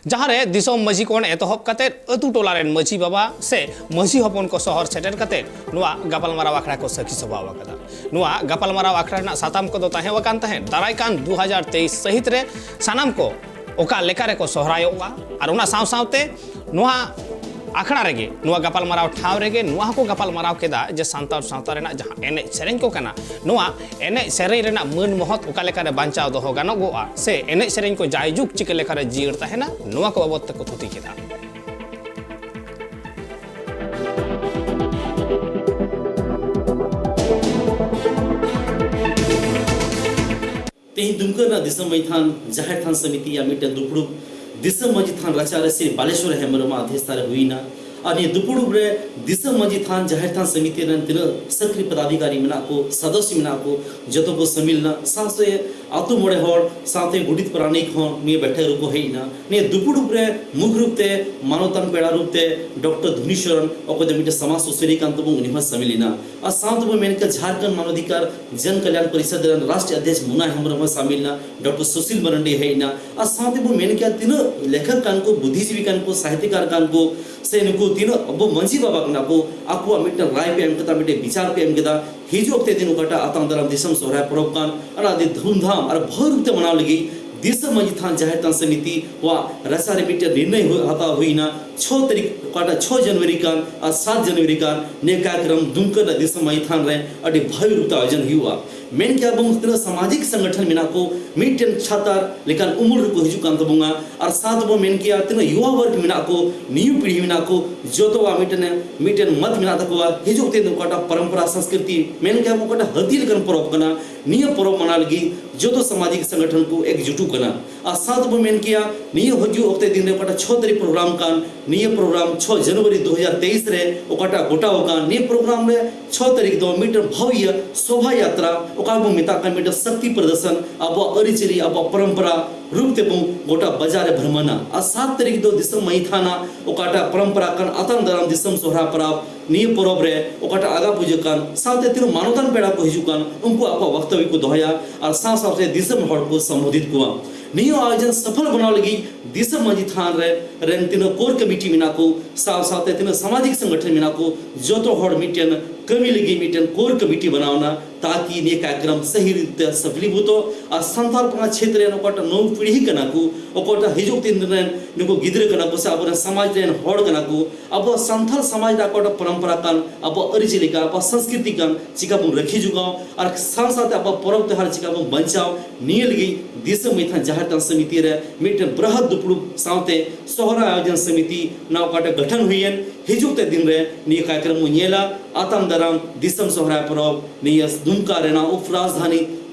ᱡᱟᱦᱟᱸ ᱨᱮ ᱫᱤᱥᱚᱢ ᱢᱟᱹᱡᱷᱤ ᱠᱷᱚᱱ ᱮᱛᱚᱦᱚᱵ ᱠᱟᱛᱮ ᱟᱹᱛᱩ ᱴᱚᱞᱟ ᱨᱮᱱ ᱢᱟᱹᱡᱷᱤ ᱵᱟᱵᱟ ᱥᱮ ᱢᱟᱹᱡᱷᱤ ᱦᱚᱯᱚᱱ ᱠᱚ ᱥᱚᱦᱚᱨ ᱥᱮᱴᱮᱨ ᱠᱟᱛᱮ ᱱᱚᱣᱟ ᱜᱟᱯᱟᱞᱢᱟᱨᱟᱣ ᱟᱠᱷᱲᱟ ᱠᱚ ᱥᱟᱹᱠᱷᱤ ᱥᱚᱵᱷᱟ ᱟᱠᱟᱫᱟ᱾ ᱱᱚᱣᱟ ᱜᱟᱯᱟᱞᱢᱟᱨᱟᱣ ᱟᱠᱷᱲᱟ ᱨᱮᱱᱟᱜ ᱥᱟᱛᱟᱢ ᱠᱚᱫᱚ ᱛᱟᱦᱮᱸ ᱟᱠᱟᱱ ᱛᱟᱦᱮᱸᱫ ᱫᱟᱨᱟᱭ ᱠᱟᱱ ᱫᱩ ᱦᱟᱡᱟᱨ ᱛᱮᱭᱤᱥ ᱥᱟᱹᱦᱤᱛ ᱨᱮ ᱥᱟᱱᱟᱢ ᱠᱚ ᱚᱠᱟ ᱞᱮᱠᱟ ᱨᱮᱠᱚ ᱥᱚᱦᱨᱟᱭᱚᱜᱼᱟ, ᱟᱨ ᱚᱱᱟ ᱥᱟᱶ ᱥᱟᱶᱛᱮ ᱱᱚᱣᱟ ᱟᱠᱷᱲᱟ ᱨᱮᱜᱮ, ᱱᱚᱣᱟ ᱜᱟᱯᱟᱞᱢᱟᱨᱟᱣ ᱴᱷᱟᱶ ᱨᱮᱜᱮ ᱱᱚᱣᱟ ᱦᱚᱸᱠᱚ ᱜᱟᱯᱟᱞᱢᱟᱨᱟᱣ ᱠᱮᱫᱟ ᱡᱮ ᱥᱟᱱᱛᱟᱲ ᱥᱟᱶᱛᱟ ᱨᱮᱱᱟᱜ ᱡᱟᱦᱟᱸ ᱮᱱᱮᱡ ᱥᱮᱨᱮᱧ ᱠᱚ ᱠᱟᱱᱟ, ᱱᱚᱣᱟ ᱮᱱᱮᱡ ᱥᱮᱨᱮᱧ ᱨᱮᱱᱟᱜ ᱢᱟᱹᱱ ᱢᱚᱦᱚᱛ ᱚᱠᱟ ᱞᱮᱠᱟᱨᱮ ᱵᱟᱧᱪᱟᱣ ᱫᱚᱦᱚ ᱜᱟᱱᱚᱜᱚᱜᱼᱟ ᱥᱮ ᱮᱱᱮᱡ ᱥᱮᱨᱮᱧ ᱠᱚ ᱡᱟᱭᱡᱩᱜᱽ ᱪᱤᱠᱟᱹ ᱞᱮᱠᱟᱨᱮ ᱡᱤᱭᱟᱹᱲ ᱛᱟᱦᱮᱱᱟ, ᱱᱚᱣᱟ ᱠᱚ ᱵᱟᱵᱚᱫ ᱛᱮᱠᱚ ᱛᱷᱩᱛᱤ ᱠᱮᱫᱟ᱾ ᱛᱮᱦᱮᱧ ᱫᱩᱢᱠᱟᱹ ᱨᱮᱱᱟᱜ ᱫᱤᱥᱚᱢ ᱢᱟᱹᱡᱷᱤ ᱛᱷᱟᱱ ᱡᱟᱦᱮᱨ ᱛᱷᱟᱱ ᱥᱚᱢᱤᱛᱤᱭᱟᱜ ᱢᱤᱫᱴᱮᱱ ᱫᱩᱯᱲᱩᱵ ᱫᱤᱥᱚᱢ ᱢᱟᱹᱡᱷᱤ ᱛᱷᱟᱱ ᱨᱟᱪᱟ ᱨᱮ ᱥᱨᱤ ᱵᱟᱞᱮᱥᱣᱚᱨ ᱦᱮᱢᱵᱨᱚᱢᱟᱜ ᱟᱫᱷᱮᱥᱛᱷᱟ ᱨᱮ ᱦᱩᱭᱱᱟ᱾ ᱟᱨ ᱱᱤᱭᱟᱹ ᱫᱩᱯᱲᱩᱵ ᱨᱮ ᱫᱤᱥᱚᱢ ᱢᱟᱹᱡᱷᱤ ᱛᱷᱟᱱ ᱡᱟᱦᱮᱨ ᱛᱷᱟᱱ ᱥᱚᱢᱤᱛᱤ ᱨᱮᱱ ᱛᱤᱱᱟᱹᱜ ᱥᱟᱹᱠᱨᱤ ᱯᱚᱫᱟᱫᱷᱤᱠᱟᱨᱤ ᱢᱮᱱᱟᱜ ᱠᱚ, ᱥᱚᱫᱚᱥᱥᱚ ᱢᱮᱱᱟᱜ ᱠᱚ, ᱡᱚᱛᱚ ᱠᱚ ᱥᱟᱹᱢᱤᱞ ᱮᱱᱟ᱾ ᱥᱟᱶᱛᱮ ᱟᱹᱛᱩ ᱢᱚᱬᱮ ᱦᱚᱲ ᱥᱟᱶᱛᱮ ᱜᱚᱰᱮᱛ ᱯᱟᱨᱟᱱᱤᱠ ᱦᱚᱸ ᱱᱤᱭᱟᱹ ᱵᱮᱴᱷᱟᱹ ᱨᱮᱠᱚ ᱦᱮᱡ ᱮᱱᱟ᱾ ᱱᱤᱭᱟᱹ ᱫᱩᱯᱲᱩᱵ ᱨᱮ ᱢᱩᱠᱷ ᱨᱩᱯ ᱛᱮ ᱢᱟᱱᱚᱛᱟᱱ ᱯᱮᱲᱟ ᱨᱩᱯ ᱛᱮ ᱰᱚᱠᱴᱚᱨ ᱫᱷᱩᱱᱤ ᱥᱚᱨᱮᱱ, ᱚᱠᱚᱭ ᱫᱚ ᱢᱤᱫᱴᱮᱱ ᱥᱚᱢᱟᱡᱽ ᱥᱩᱥᱟᱹᱨᱤᱭᱟᱹ ᱠᱟᱱ ᱛᱟᱵᱚᱱ, ᱩᱱᱤ ᱦᱚᱸ ᱥᱟᱹᱢᱤᱞ ᱮᱱᱟ᱾ ᱟᱨ ᱥᱟᱶ ᱛᱮᱵᱚᱱ ᱢᱮᱱ ᱠᱮᱭᱟ ᱡᱷᱟᱲᱠᱷᱚᱸᱰ ᱢᱟᱱᱚᱫᱷᱤᱠᱟᱨ ᱡᱚᱱ ᱠᱚᱞᱭᱟᱱ ᱯᱚᱨᱤᱥᱚᱫ ᱨᱮᱱ ᱨᱟᱥᱴᱨᱤᱭᱚ ᱚᱫᱷᱭᱚᱠᱥ ᱢᱩᱱᱟ ᱦᱮᱢᱵᱨᱚᱢ ᱦᱚᱸ ᱥᱟᱹᱢᱤᱞ ᱮᱱᱟ, ᱰᱚᱠᱴᱚᱨ ᱥᱩᱥᱤᱞ ᱢᱟᱨᱟᱱᱰᱤ ᱦᱮᱡ ᱮᱱᱟ᱾ ᱟᱨ ᱥᱟᱶ ᱛᱮᱵᱚᱱ ᱢᱮᱱ ᱠᱮᱭᱟ ᱛᱤᱱᱟᱹᱜ ᱞᱮᱠᱷᱚᱠ ᱠᱟᱱ ᱠᱚ, ᱵᱩᱫᱽᱫᱷᱤᱡᱤᱵᱤ ᱠᱟᱱ ᱠᱚ, ᱥᱟᱦᱤᱛᱭᱚᱠᱟᱨ ᱠᱟᱱ ᱠᱚ, ᱥᱮ ᱱᱩᱠᱩ ᱛᱤᱱᱟᱹᱜ ᱟᱵᱚ ᱢᱟᱹᱡᱷᱤ ᱵᱟᱵᱟ ᱠᱟᱱᱟ ᱠᱚ, ᱟᱠᱚᱣᱟᱜ ᱢᱤᱫᱴᱮᱱ ᱨᱟᱭ ᱯᱮ ᱮᱢ ᱠᱮᱫᱟ, ᱢᱤᱫᱴᱮᱱ ᱵᱤᱪᱟᱨ ᱯᱮ ᱮᱢ ᱠᱮᱫᱟ᱾ ᱦᱤᱡᱩᱜ ᱚᱠᱛᱮ ᱫᱤᱱ ᱚᱠᱟᱴᱟᱜ ᱟᱛᱟᱝ ᱫᱟᱨᱟᱢ ᱫᱤᱥᱚᱢ ᱥᱚᱦᱨᱟᱭ ᱯᱚᱨᱚᱵᱽ ᱠᱟᱱ, ᱚᱱᱟ ᱟᱹᱰᱤ ᱫᱷᱩᱢᱫᱷᱟᱢ ᱟᱨ ᱵᱷᱟᱹᱣ ᱨᱩᱯ ᱛᱮ ᱢᱟᱱᱟᱣ ᱞᱟᱹᱜᱤᱫ ᱫᱤᱥᱚᱢ ᱢᱟᱹᱡᱷᱤ ᱛᱷᱟᱱ ᱡᱟᱦᱮᱨ ᱛᱷᱟᱱ ᱥᱚᱢᱤᱛᱤ ᱣᱟᱜ ᱨᱟᱪᱟ ᱨᱮ ᱢᱤᱫᱴᱮᱱ ᱱᱤᱨᱱᱚᱭ ᱦᱩᱭ, ᱦᱟᱛᱟᱣ ᱦᱩᱭᱱᱟ᱾ ᱪᱷᱚ ᱛᱟᱹᱨᱤᱠᱷ, ᱚᱠᱟᱴᱟᱜ ᱪᱷᱚ ᱡᱟᱱᱩᱣᱟᱨᱤ ᱠᱟᱱ ᱟᱨ ᱥᱟᱛ ᱡᱟᱱᱩᱣᱟᱨᱤ ᱠᱟᱱ, ᱱᱤᱭᱟᱹ ᱠᱟᱨᱭᱚᱠᱨᱚᱢ ᱫᱩᱢᱠᱟᱹ ᱨᱮᱱᱟᱜ ᱫᱤᱥᱚᱢ ᱢᱟᱹᱡᱷᱤ ᱛᱷᱟᱱ ᱨᱮ ᱟᱹᱰᱤ ᱵᱷᱟᱹᱜᱤ ᱨᱩᱯ ᱛᱮ ᱟᱭᱳᱡᱚᱱ ᱦᱩᱭᱩᱜᱼᱟ᱾ ᱢᱮᱱ ᱠᱮᱭᱟ ᱵᱚᱱ, ᱛᱤᱱᱟᱹᱜ ᱥᱟᱢᱟᱡᱤᱠ ᱥᱚᱝᱜᱚᱴᱷᱚᱱ ᱢᱮᱱᱟᱜ ᱠᱚ, ᱢᱤᱫᱴᱮᱱ ᱪᱷᱟᱛᱟᱨ ᱞᱮᱠᱟᱱ ᱩᱢᱩᱞ ᱨᱮᱠᱚ ᱦᱤᱡᱩᱜ ᱠᱟᱱ ᱛᱟᱵᱚᱱᱟ᱾ ᱟᱨ ᱥᱟᱶ ᱛᱮᱵᱚᱱ ᱢᱮᱱ ᱠᱮᱭᱟ, ᱛᱤᱱᱟᱹᱜ ᱭᱩᱣᱟ ᱣᱟᱨᱜᱽ ᱢᱮᱱᱟᱜ ᱠᱚ, ᱱᱤᱭᱩ ᱯᱤᱲᱦᱤ ᱢᱮᱱᱟᱜ ᱠᱚ, ᱡᱚᱛᱚᱣᱟᱜ ᱢᱤᱫᱴᱮᱱ, ᱢᱤᱫᱴᱮᱱ ᱢᱚᱛ ᱢᱮᱱᱟᱜ ᱛᱟᱠᱚᱣᱟ᱾ ᱦᱤᱡᱩᱜ ᱛᱮ ᱚᱠᱟᱴᱟᱜ ᱯᱚᱨᱚᱢᱯᱚᱨᱟ ᱥᱚᱝᱥᱠᱨᱤᱛᱤ ᱢᱮᱱ ᱠᱮᱭᱟ ᱵᱚᱱ, ᱚᱠᱟᱴᱟᱜ ᱦᱟᱹᱛᱤ ᱞᱮᱠᱟᱱ ᱯᱚᱨᱚᱵᱽ ᱠᱟᱱᱟ, ᱱᱤᱭᱟᱹ ᱯᱚᱨᱚᱵᱽ ᱢᱟᱱᱟᱣ ᱞᱟᱹᱜᱤᱫ ᱡᱚᱛᱚ ᱥᱟᱢᱟᱡᱤᱠ ᱥᱚᱝᱜᱚᱴᱷᱚᱱ ᱠᱚ ᱮᱠᱡᱩᱴᱩᱜ ᱠᱟᱱᱟ᱾ ᱟᱨ ᱥᱟᱶ ᱛᱮᱵᱚᱱ ᱢᱮᱱ ᱠᱮᱭᱟ, ᱱᱤᱭᱟᱹ ᱦᱤᱡᱩᱜ ᱚᱠᱛᱮ ᱫᱤᱱ ᱨᱮ ᱚᱠᱟᱴᱟᱜ ᱪᱷᱚ ᱛᱟᱹᱨᱤᱠᱷ ᱯᱨᱳᱜᱨᱟᱢ ᱠᱟᱱ, ᱱᱤᱭᱟᱹ ᱯᱨᱳᱜᱨᱟᱢ ᱪᱷᱚ ᱡᱟᱱᱩᱣᱟᱨᱤ ᱫᱩ ᱦᱟᱡᱟᱨ ᱛᱮᱭᱤᱥ ᱨᱮ ᱚᱠᱟᱴᱟᱜ ᱜᱚᱴᱟᱣ ᱟᱠᱟᱱ, ᱱᱤᱭᱟᱹ ᱯᱨᱳᱜᱨᱟᱢ ᱨᱮ ᱪᱷᱚ ᱛᱟᱹᱨᱤᱠᱷ ᱫᱚ ᱢᱤᱫᱴᱮᱱ ᱵᱷᱟᱣᱤᱭᱟᱹ ᱥᱚᱵᱷᱟ ᱭᱟᱛᱨᱟ, ᱚᱠᱟ ᱵᱚᱱ ᱢᱮᱛᱟᱜ ᱠᱟᱱ ᱢᱤᱫᱴᱮᱱ ᱥᱚᱠᱛᱤ ᱯᱨᱚᱫᱚᱨᱥᱚᱱ, ᱟᱵᱚᱣᱟᱜ ᱟᱹᱨᱤᱪᱟᱹᱞᱤ, ᱟᱵᱚᱣᱟᱜ ᱯᱚᱨᱚᱢᱯᱚᱨᱟ ᱨᱩᱯ ᱛᱮᱵᱚᱱ ᱜᱚᱴᱟ ᱵᱟᱡᱟᱨ ᱨᱮ ᱵᱷᱨᱚᱢᱚᱱᱟ᱾ ᱟᱨ ᱥᱟᱛ ᱛᱟᱹᱨᱤᱠᱷ ᱫᱚ ᱫᱤᱥᱚᱢ ᱢᱟᱹᱡᱷᱤ ᱛᱷᱟᱱ ᱟᱜ ᱚᱠᱟᱴᱟᱜ ᱯᱚᱨᱚᱢᱯᱚᱨᱟ ᱠᱟᱱ ᱟᱛᱟᱝ ᱫᱟᱨᱟᱢ ᱫᱤᱥᱚᱢ ᱥᱚᱦᱨᱟᱭ ᱯᱚᱨᱚᱵᱽ, ᱱᱤᱭᱟᱹ ᱯᱚᱨᱚᱵᱽ ᱨᱮ ᱚᱠᱟᱴᱟᱜ ᱟᱜᱟ ᱯᱩᱡᱟᱹ ᱠᱟᱱ, ᱥᱟᱶᱛᱮ ᱛᱤᱱᱟᱹᱜ ᱢᱟᱱᱚᱛᱟᱱ ᱯᱮᱲᱟ ᱠᱚ ᱦᱤᱡᱩᱜ ᱠᱟᱱ, ᱩᱱᱠᱩ ᱟᱠᱚᱣᱟᱜ ᱵᱚᱠᱛᱚᱵᱵᱚ ᱠᱚ ᱫᱚᱦᱚᱭᱟ ᱟᱨ ᱥᱟᱶ ᱥᱟᱶᱛᱮ ᱫᱤᱥᱚᱢ ᱦᱚᱲ ᱠᱚ ᱥᱚᱢᱵᱳᱫᱷᱤᱛ ᱠᱚᱣᱟ᱾ ᱱᱤᱭᱟᱹ ᱟᱭᱳᱡᱚᱱ ᱥᱚᱯᱷᱚᱞ ᱵᱮᱱᱟᱣ ᱞᱟᱹᱜᱤᱫ ᱫᱤᱥᱚᱢ ᱢᱟᱹᱡᱷᱤ ᱛᱷᱟᱱ ᱨᱮ ᱨᱮᱱ ᱛᱤᱱᱟᱹᱜ ᱠᱳᱨ ᱠᱚᱢᱤᱴᱤ ᱢᱮᱱᱟᱜ ᱠᱚ, ᱥᱟᱶ ᱥᱟᱶᱛᱮ ᱛᱤᱱᱟᱹᱜ ᱥᱟᱢᱟᱡᱤᱠ ᱥᱚᱝᱜᱚᱴᱷᱚᱱ ᱢᱮᱱᱟᱜ ᱠᱚ, ᱡᱚᱛᱚ ᱦᱚᱲ ᱢᱤᱫᱴᱮᱱ ᱠᱟᱹᱢᱤ ᱞᱟᱹᱜᱤᱫ ᱢᱤᱫᱴᱮᱱ ᱠᱳᱨ ᱠᱚᱢᱤᱴᱤ ᱵᱮᱱᱟᱣ ᱮᱱᱟ, ᱛᱟᱠᱤ ᱱᱤᱭᱟᱹ ᱠᱟᱨᱭᱚᱠᱨᱚᱢ ᱥᱟᱹᱦᱤ ᱨᱤᱛ ᱛᱮ ᱥᱚᱯᱷᱞᱤᱵᱷᱩᱛᱚ ᱟᱨ ᱥᱟᱱᱛᱟᱲ ᱯᱟᱲᱟ ᱪᱷᱮᱛᱨᱚ ᱨᱮᱱ ᱚᱠᱟᱴᱟᱜ ᱱᱚᱣ ᱯᱤᱲᱦᱤ ᱠᱟᱱᱟ ᱠᱚ, ᱚᱠᱟᱴᱟᱜ ᱦᱤᱡᱩᱜ ᱫᱤᱱ ᱨᱮᱱ ᱱᱩᱠᱩ ᱜᱤᱫᱽᱨᱟᱹ ᱠᱟᱱᱟ ᱠᱚ ᱥᱮ ᱟᱵᱚᱨᱮᱱ ᱥᱚᱢᱟᱡᱽ ᱨᱮᱱ ᱦᱚᱲ ᱠᱟᱱᱟ ᱠᱚ, ᱟᱵᱚᱣᱟᱜ ᱥᱟᱱᱛᱟᱲ ᱥᱚᱢᱟᱡᱽ ᱨᱮᱱᱟᱜ ᱚᱠᱟᱴᱟᱜ ᱯᱚᱨᱚᱢᱯᱚᱨᱟ ᱠᱟᱱ, ᱟᱵᱚᱣᱟᱜ ᱟᱹᱨᱤᱪᱟᱹᱞᱤ ᱠᱟᱱ, ᱟᱵᱚᱣᱟᱜ ᱥᱚᱝᱥᱠᱨᱤᱛᱤ ᱠᱟᱱ, ᱪᱤᱠᱟ ᱵᱚᱱ ᱨᱟᱹᱠᱷᱤ ᱡᱚᱜᱟᱣ ᱟᱨ ᱥᱟᱶ ᱥᱟᱶᱛᱮ ᱟᱵᱚᱣᱟᱜ ᱯᱚᱨᱚᱵᱽ ᱛᱮᱣᱦᱟᱨ ᱪᱤᱠᱟ ᱵᱚᱱ ᱵᱟᱧᱪᱟᱣ, ᱱᱤᱭᱟᱹ ᱞᱟᱹᱜᱤᱫ ᱫᱤᱥᱚᱢ ᱢᱟᱹᱡᱷᱤ ᱛᱷᱟᱱ ᱡᱟᱦᱮᱨ ᱛᱷᱟᱱ ᱥᱚᱢᱤᱛᱤ ᱨᱮ ᱢᱤᱫᱴᱮᱱ ᱵᱨᱚᱦᱚᱫ ᱫᱩᱯᱲᱩᱵ ᱥᱟᱶᱛᱮ ᱥᱚᱦᱨᱟᱭ ᱟᱭᱳᱡᱚᱱ ᱥᱚᱢᱤᱛᱤ ᱱᱚᱣᱟ ᱚᱠᱟᱴᱟᱜ ᱜᱚᱴᱷᱚᱱ ᱦᱩᱭᱮᱱ, ᱦᱤᱡᱩᱜ ᱛᱮ ᱫᱤᱱ ᱨᱮ ᱱᱤᱭᱟᱹ ᱠᱟᱨᱭᱚᱠᱨᱚᱢ ᱵᱚᱱ ᱧᱮᱞᱟ᱾ ᱟᱛᱟᱝ ᱫᱟᱨᱟᱢ ᱫᱤᱥᱚᱢ ᱥᱚᱦᱨᱟᱭ ᱯᱚᱨᱚᱵᱽ ᱱᱤᱭᱟᱹ ᱫᱩᱢᱠᱟ ᱨᱮᱱᱟᱜ ᱩᱯ ᱨᱟᱡᱽᱫᱷᱟᱱᱤ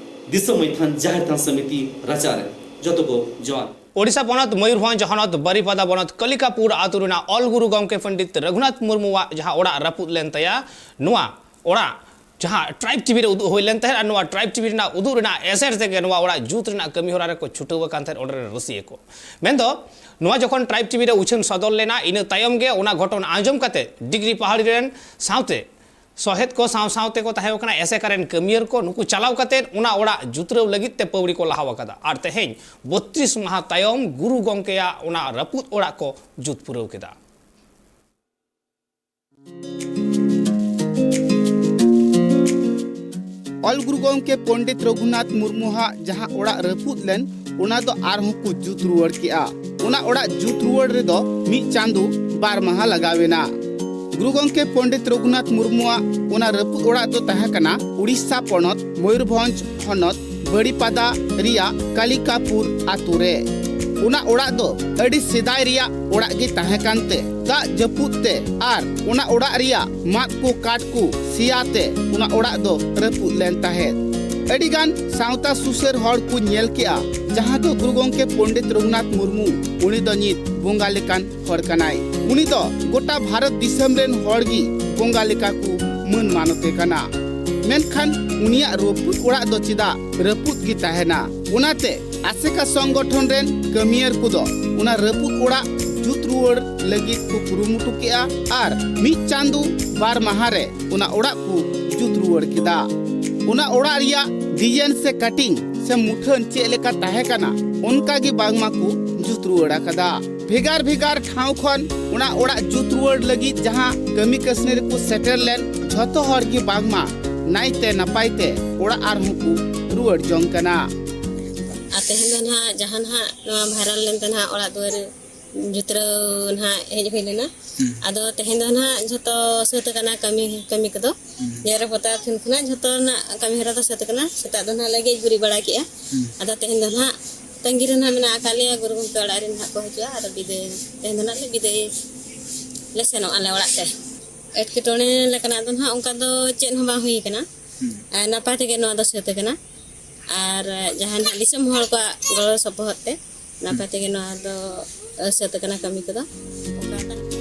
ᱫᱤᱥᱚᱢ ᱢᱟᱹᱡᱷᱤ ᱛᱷᱟᱱ ᱡᱟᱦᱮᱨ ᱛᱷᱟᱱ ᱥᱚᱢᱤᱛᱤ ᱨᱟᱪᱟᱨᱮ᱾ ᱡᱚᱛᱚ ᱠᱚ ᱡᱚᱦᱟᱨ᱾ ᱳᱰᱤᱥᱟ ᱯᱚᱱᱚᱛ ᱢᱚᱭᱩᱨᱵᱷᱚᱸᱡᱽ ᱦᱚᱱᱚᱛ ᱵᱟᱨᱤᱯᱟᱫᱟ ᱵᱚᱱᱚᱛ ᱠᱟᱞᱤᱠᱟᱯᱩᱨ ᱟᱹᱛᱩ ᱨᱮᱱᱟᱜ ᱚᱞ ᱜᱩᱨᱩ ᱜᱚᱢᱠᱮ ᱯᱚᱱᱰᱤᱛ ᱨᱚᱜᱷᱩᱱᱟᱛᱷ ᱢᱩᱨᱢᱩᱣᱟᱜ ᱡᱟᱦᱟᱸ ᱚᱲᱟᱜ ᱨᱟᱹᱯᱩᱫ ᱞᱮᱱ ᱛᱟᱭᱟ, ᱱᱚᱣᱟ ᱚᱲᱟᱜ ᱡᱟᱦᱟᱸ ᱴᱨᱟᱭᱤᱵᱽ ᱴᱤᱵᱷᱤ ᱨᱮ ᱩᱫᱩᱜ ᱦᱩᱭ ᱞᱮᱱ ᱛᱟᱦᱮᱸᱫ, ᱟᱨ ᱱᱚᱣᱟ ᱴᱨᱟᱭᱤᱵᱽ ᱴᱤᱵᱷᱤ ᱨᱮᱱᱟᱜ ᱩᱫᱩᱜ ᱨᱮᱱᱟᱜ ᱮᱥᱮᱨ ᱛᱮᱜᱮ ᱱᱚᱣᱟ ᱚᱲᱟᱜ ᱡᱩᱛ ᱨᱮᱱᱟᱜ ᱠᱟᱹᱢᱤ ᱦᱚᱨᱟ ᱨᱮᱠᱚ ᱪᱷᱩᱴᱟᱹᱣ ᱟᱠᱟᱱ ᱛᱟᱦᱮᱸᱫ ᱚᱸᱰᱮ ᱨᱮᱱ ᱨᱟᱹᱥᱤᱭᱟᱹ ᱠᱚ᱾ ᱢᱮᱱᱫᱚ ᱱᱚᱣᱟ ᱡᱚᱠᱷᱚᱱ ᱴᱨᱟᱭᱤᱵᱽ ᱴᱤᱵᱷᱤ ᱨᱮ ᱩᱪᱷᱟᱹᱱ ᱥᱚᱫᱚᱨ ᱞᱮᱱᱟ, ᱤᱱᱟᱹ ᱛᱟᱭᱚᱢ ᱜᱮ ᱚᱱᱟ ᱜᱷᱚᱴᱚᱱ ᱟᱸᱡᱚᱢ ᱠᱟᱛᱮ ᱰᱤᱜᱽᱨᱤ ᱯᱟᱦᱟᱲᱤ ᱨᱮᱱ ᱥᱟᱶᱛᱮ ᱥᱚᱦᱮᱫ ᱠᱚ ᱥᱟᱶ ᱥᱟᱶᱛᱮ ᱠᱚ ᱛᱟᱦᱮᱸ ᱠᱟᱱᱟ ᱮᱥᱮᱠᱟ ᱨᱮᱱ ᱠᱟᱹᱢᱤᱭᱟᱹᱨ ᱠᱚ, ᱱᱩᱠᱩ ᱪᱟᱞᱟᱣ ᱠᱟᱛᱮ ᱚᱱᱟ ᱚᱲᱟᱜ ᱡᱩᱛᱨᱟᱹᱣ ᱞᱟᱹᱜᱤᱫ ᱛᱮ ᱯᱟᱹᱣᱲᱤ ᱠᱚ ᱞᱟᱦᱟᱣ ᱟᱠᱟᱫᱟ᱾ ᱟᱨ ᱛᱮᱦᱮᱧ ᱵᱚᱛᱨᱤᱥ ᱢᱟᱦᱟ ᱛᱟᱭᱚᱢ ᱜᱩᱨᱩ ᱜᱚᱢᱠᱮᱭᱟᱜ ᱚᱱᱟ ᱨᱟᱹᱯᱩᱫ ᱚᱲᱟᱜ ᱠᱚ ᱡᱩᱛ ᱯᱩᱨᱟᱹᱣ ᱠᱮᱫᱟ᱾ ᱚᱞ ᱜᱩᱨᱩ ᱜᱚᱢᱠᱮ ᱯᱚᱱᱰᱤᱛ ᱨᱚᱜᱷᱩᱱᱟᱛᱷ ᱢᱩᱨᱢᱩᱣᱟᱜ ᱡᱟᱦᱟᱸ ᱚᱲᱟᱜ ᱨᱟᱹᱯᱩᱫ ᱞᱮᱱ, ᱚᱱᱟ ᱫᱚ ᱟᱨᱦᱚᱸ ᱠᱚ ᱡᱩᱛ ᱨᱩᱣᱟᱹᱲ ᱠᱮᱜᱼᱟ᱾ ᱚᱱᱟ ᱚᱲᱟᱜ ᱡᱩᱛ ᱨᱩᱣᱟᱹᱲ ᱨᱮᱫᱚ ᱢᱤᱫ ᱪᱟᱸᱫᱚ ᱵᱟᱨ ᱢᱟᱦᱟ ᱞᱟᱜᱟᱣ ᱮᱱᱟ᱾ ᱜᱩᱨᱩ ᱜᱚᱢᱠᱮ ᱯᱚᱱᱰᱤᱛ ᱨᱚᱜᱷᱩᱱᱟᱛᱷ ᱢᱩᱨᱢᱩᱣᱟᱜ ᱚᱱᱟ ᱨᱟᱹᱯᱩᱫ ᱚᱲᱟᱜ ᱫᱚ ᱛᱟᱦᱮᱸ ᱠᱟᱱᱟ ᱩᱲᱤᱥᱥᱟ ᱯᱚᱱᱚᱛ ᱢᱚᱭᱩᱨᱵᱷᱚᱸᱡᱽ ᱦᱚᱱᱚᱛ ᱵᱟᱲᱤᱯᱟᱫᱟ ᱨᱮᱭᱟᱜ ᱠᱟᱞᱤᱠᱟᱯᱩᱨ ᱟᱛᱳ ᱨᱮ᱾ ᱚᱱᱟ ᱚᱲᱟᱜ ᱫᱚ ᱟᱹᱰᱤ ᱥᱮᱫᱟᱭ ᱨᱮᱭᱟᱜ ᱚᱲᱟᱜ ᱜᱮ ᱛᱟᱦᱮᱸ ᱠᱟᱱᱛᱮ, ᱫᱟᱜ ᱡᱟᱹᱯᱩᱫ ᱛᱮ ᱟᱨ ᱚᱱᱟ ᱚᱲᱟᱜ ᱨᱮᱭᱟᱜ ᱢᱟᱫ ᱠᱚ ᱠᱟᱴ ᱠᱚ ᱥᱮᱭᱟ ᱛᱮ ᱚᱱᱟ ᱚᱲᱟᱜ ᱫᱚ ᱨᱟᱹᱯᱩᱫ ᱞᱮᱱ ᱛᱟᱦᱮᱸᱫ᱾ ᱟᱹᱰᱤ ᱜᱟᱱ ᱥᱟᱶᱛᱟ ᱥᱩᱥᱟᱹᱨ ᱦᱚᱲ ᱠᱚ ᱧᱮᱞ ᱠᱮᱜᱼᱟ, ᱡᱟᱦᱟᱸ ᱫᱚ ᱜᱩᱨᱩ ᱜᱚᱢᱠᱮ ᱯᱚᱱᱰᱤᱛ ᱨᱚᱜᱷᱩᱱᱟᱛᱷ ᱢᱩᱨᱢᱩ, ᱩᱱᱤ ᱫᱚ ᱱᱤᱛ ᱵᱚᱸᱜᱟ ᱞᱮᱠᱟᱱ ᱦᱚᱲ ᱠᱟᱱᱟᱭ᱾ ᱩᱱᱤ ᱫᱚ ᱜᱚᱴᱟ ᱵᱷᱟᱨᱚᱛ ᱫᱤᱥᱚᱢ ᱨᱮᱱ ᱦᱚᱲ ᱜᱮ ᱵᱚᱸᱜᱟ ᱞᱮᱠᱟ ᱠᱚ ᱢᱟᱹᱱ ᱢᱟᱱᱚᱛᱮ ᱠᱟᱱᱟ᱾ ᱢᱮᱱᱠᱷᱟᱱ ᱩᱱᱤᱭᱟᱜ ᱨᱟᱹᱯᱩᱫ ᱚᱲᱟᱜ ᱫᱚ ᱪᱮᱫᱟᱜ ᱨᱟᱹᱯᱩᱫ ᱜᱮ ᱛᱟᱦᱮᱱᱟ? ᱚᱱᱟᱛᱮ ᱟᱥᱮᱠᱟ ᱥᱚᱝᱜᱚᱴᱷᱚᱱ ᱨᱮᱱ ᱠᱟᱹᱢᱤᱭᱟᱹᱨ ᱠᱚᱫᱚ ᱚᱱᱟ ᱨᱟᱹᱯᱩᱫ ᱚᱲᱟᱜ ᱡᱩᱛ ᱨᱩᱣᱟᱹᱲ ᱞᱟᱹᱜᱤᱫ ᱠᱚ ᱠᱩᱨᱩᱢᱩᱴᱩ ᱠᱮᱜᱼᱟ ᱟᱨ ᱢᱤᱫ ᱪᱟᱸᱫᱚ ᱵᱟᱨ ᱢᱟᱦᱟ ᱨᱮ ᱚᱱᱟ ᱚᱲᱟᱜ ᱠᱚ ᱡᱩᱛ ᱨᱩᱣᱟᱹᱲ ᱠᱮᱫᱟ᱾ ᱚᱱᱟ ᱚᱲᱟᱜ ᱨᱮᱭᱟᱜ ᱰᱤᱡᱟᱭᱤᱱ ᱥᱮ ᱠᱟᱴᱤᱝ ᱥᱮ ᱢᱩᱴᱷᱟᱹᱱ ᱪᱮᱫ ᱞᱮᱠᱟ ᱛᱟᱦᱮᱸ ᱠᱟᱱᱟ, ᱚᱱᱠᱟ ᱜᱮ ᱵᱟᱝᱢᱟ ᱠᱚ ᱡᱩᱛ ᱨᱩᱣᱟᱹᱲ ᱟᱠᱟᱫᱟ᱾ ᱵᱷᱮᱜᱟᱨ ᱵᱷᱮᱜᱟᱨ ᱴᱷᱟᱶ ᱠᱷᱚᱱ ᱚᱱᱟ ᱚᱲᱟᱜ ᱡᱩᱛ ᱨᱩᱣᱟᱹᱲ ᱞᱟᱹᱜᱤᱫ ᱡᱟᱦᱟᱸ ᱠᱟᱹᱢᱤ ᱠᱟᱹᱥᱱᱤ ᱨᱮᱠᱚ ᱥᱮᱴᱮᱨ ᱞᱮᱱ ᱡᱷᱚᱛᱚ ᱦᱚᱲ ᱜᱮ ᱵᱟᱝᱢᱟ ᱱᱟᱭᱛᱮ ᱱᱟᱯᱟᱭ ᱛᱮ ᱚᱲᱟᱜ ᱟᱨᱦᱚᱸ ᱠᱚ ᱨᱩᱣᱟᱹᱲ ᱡᱚᱝ ᱠᱟᱱᱟ᱾ ᱟᱨ ᱛᱮᱦᱮᱧ ᱫᱚ ᱱᱟᱦᱟᱜ ᱡᱟᱦᱟᱸ ᱱᱟᱦᱟᱜ ᱱᱚᱣᱟ ᱵᱷᱟᱭᱨᱟᱞ ᱞᱮᱱᱛᱮ ᱱᱟᱦᱟᱜ ᱚᱲᱟᱜ ᱫᱩᱣᱟᱹᱨ ᱡᱩᱛᱨᱟᱹᱣ ᱱᱟᱦᱟᱜ ᱦᱮᱡ ᱦᱩᱭ ᱞᱮᱱᱟ᱾ ᱟᱫᱚ ᱛᱮᱦᱮᱧ ᱫᱚ ᱱᱟᱦᱟᱜ ᱡᱷᱚᱛᱚ ᱥᱟᱹᱛ ᱟᱠᱟᱱᱟ ᱠᱟᱹᱢᱤ ᱠᱟᱹᱢᱤ ᱠᱚᱫᱚ᱾ ᱡᱮᱨᱮᱲ ᱯᱚᱛᱟᱣ ᱴᱷᱮᱱ ᱠᱷᱚᱱᱟᱜ ᱡᱷᱚᱛᱚ ᱨᱮᱱᱟᱜ ᱠᱟᱹᱢᱤ ᱦᱚᱨᱟ ᱫᱚ ᱥᱟᱹᱛ ᱟᱠᱟᱱᱟ᱾ ᱥᱮᱛᱟᱜ ᱫᱚ ᱱᱟᱦᱟᱜ ᱞᱮ ᱜᱮᱡ ᱜᱩᱨᱤᱡ ᱵᱟᱲᱟ ᱠᱮᱜᱼᱟ᱾ ᱟᱫᱚ ᱛᱮᱦᱮᱧ ᱫᱚ ᱱᱟᱦᱟᱜ ᱛᱟᱺᱜᱤ ᱨᱮ ᱱᱟᱦᱟᱜ ᱢᱮᱱᱟᱜ ᱟᱠᱟᱫ ᱞᱮᱭᱟ, ᱜᱩᱨᱩ ᱜᱚᱢᱠᱮ ᱚᱲᱟᱜ ᱨᱮ ᱱᱟᱦᱟᱜ ᱠᱚ ᱦᱤᱡᱩᱜᱼᱟ᱾ ᱟᱫᱚ ᱵᱤᱫᱟᱹᱭ, ᱛᱮᱦᱮᱧ ᱫᱚ ᱱᱟᱦᱟᱜ ᱞᱮ ᱵᱤᱫᱟᱹᱭ ᱞᱮ ᱥᱮᱱᱚᱜ ᱟᱞᱮ ᱚᱲᱟᱜ ᱛᱮ᱾ ᱮᱴᱠᱮᱴᱚᱬᱮ ᱞᱮᱠᱟᱱᱟᱜ ᱫᱚ ᱱᱟᱦᱟᱜ ᱚᱱᱠᱟ ᱫᱚ ᱪᱮᱫ ᱦᱚᱸ ᱵᱟᱝ ᱦᱩᱭ ᱟᱠᱟᱱᱟ᱾ ᱟᱨ ᱱᱟᱯᱟᱭ ᱛᱮᱜᱮ ᱱᱚᱣᱟ ᱫᱚ ᱥᱟᱹᱛ ᱟᱠᱟᱱᱟ᱾ ᱟᱨ ᱡᱟᱦᱟᱸ ᱱᱟᱦᱟᱜ ᱫᱤᱥᱚᱢ ᱦᱚᱲ ᱠᱚᱣᱟᱜ ᱜᱚᱲᱚ ᱥᱚᱯᱚᱦᱚᱫ ᱛᱮ ᱱᱟᱯᱟᱭ ᱛᱮᱜᱮ ᱱᱚᱣᱟ ᱫᱚ ᱥᱟᱹᱛ ᱟᱠᱟᱱᱟ ᱠᱟᱹᱢᱤ ᱠᱚᱫᱚ᱾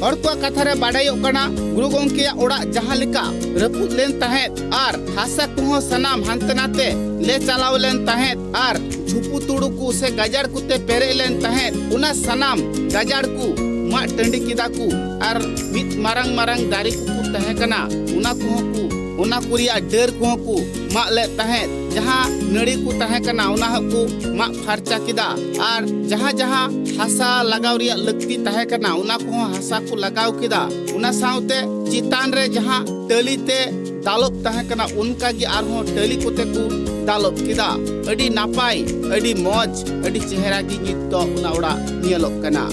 ᱦᱚᱲ ᱠᱚᱣᱟᱜ ᱠᱟᱛᱷᱟ ᱨᱮ ᱵᱟᱰᱟᱭᱚᱜ ᱠᱟᱱᱟ, ᱜᱩᱨᱩ ᱜᱚᱢᱠᱮᱭᱟᱜ ᱚᱲᱟᱜ ᱡᱟᱦᱟᱸ ᱞᱮᱠᱟ ᱨᱟᱹᱯᱩᱫ ᱞᱮᱱ ᱛᱟᱦᱮᱸᱫ ᱟᱨ ᱦᱟᱥᱟ ᱠᱚᱦᱚᱸ ᱥᱟᱱᱟᱢ ᱦᱟᱱᱛᱮ ᱱᱟᱛᱮ ᱞᱮ ᱪᱟᱞᱟᱣ ᱞᱮᱱ ᱛᱟᱦᱮᱸᱫ ᱟᱨ ᱡᱷᱩᱯᱩ ᱛᱩᱲᱩ ᱠᱚ ᱥᱮ ᱜᱟᱡᱟᱲ ᱠᱚᱛᱮ ᱯᱮᱨᱮᱡ ᱞᱮᱱ ᱛᱟᱦᱮᱸᱫ, ᱚᱱᱟ ᱥᱟᱱᱟᱢ ᱜᱟᱡᱟᱲ ᱠᱚ ᱢᱟᱜ ᱴᱟᱺᱰᱤ ᱠᱮᱫᱟ ᱠᱚ ᱟᱨ ᱢᱤᱫ ᱢᱟᱨᱟᱝ ᱢᱟᱨᱟᱝ ᱫᱟᱨᱮ ᱠᱚᱠᱚ ᱛᱟᱦᱮᱸ ᱠᱟᱱᱟ, ᱚᱱᱟ ᱠᱚᱦᱚᱸ ᱠᱚ, ᱚᱱᱟ ᱠᱚ ᱨᱮᱭᱟᱜ ᱰᱟᱹᱨ ᱠᱚᱦᱚᱸ ᱠᱚ ᱢᱟᱜ ᱞᱮᱫ ᱛᱟᱦᱮᱸᱫ᱾ ᱡᱟᱦᱟᱸ ᱱᱟᱹᱲᱤ ᱠᱚ ᱛᱟᱦᱮᱸ ᱠᱟᱱᱟ, ᱚᱱᱟ ᱦᱚᱸᱠᱚ ᱢᱟᱜ ᱯᱷᱟᱨᱪᱟ ᱠᱮᱫᱟ᱾ ᱟᱨ ᱡᱟᱦᱟᱸ ᱡᱟᱦᱟᱸ ᱦᱟᱥᱟ ᱞᱟᱜᱟᱣ ᱨᱮᱭᱟᱜ ᱞᱟᱹᱠᱛᱤ ᱛᱟᱦᱮᱸ ᱠᱟᱱᱟ, ᱚᱱᱟ ᱠᱚᱦᱚᱸ ᱦᱟᱥᱟ ᱠᱚ ᱞᱟᱜᱟᱣ ᱠᱮᱫᱟ᱾ ᱚᱱᱟ ᱥᱟᱶᱛᱮ ᱪᱮᱛᱟᱱ ᱨᱮ ᱡᱟᱦᱟᱸ ᱴᱟᱹᱞᱤ ᱛᱮ ᱫᱟᱞᱚᱵ ᱛᱟᱦᱮᱸ ᱠᱟᱱᱟ, ᱚᱱᱠᱟ ᱜᱮ ᱟᱨᱦᱚᱸ ᱴᱟᱹᱞᱤ ᱠᱚᱛᱮ ᱠᱚ ᱫᱟᱞᱚᱵ ᱠᱮᱫᱟ᱾ ᱟᱹᱰᱤ ᱱᱟᱯᱟᱭ, ᱟᱹᱰᱤ ᱢᱚᱡᱽ, ᱟᱹᱰᱤ ᱪᱮᱦᱨᱟ ᱜᱮ ᱱᱤᱛ ᱫᱚ ᱚᱱᱟ ᱚᱲᱟᱜ ᱧᱮᱞᱚᱜ ᱠᱟᱱᱟ᱾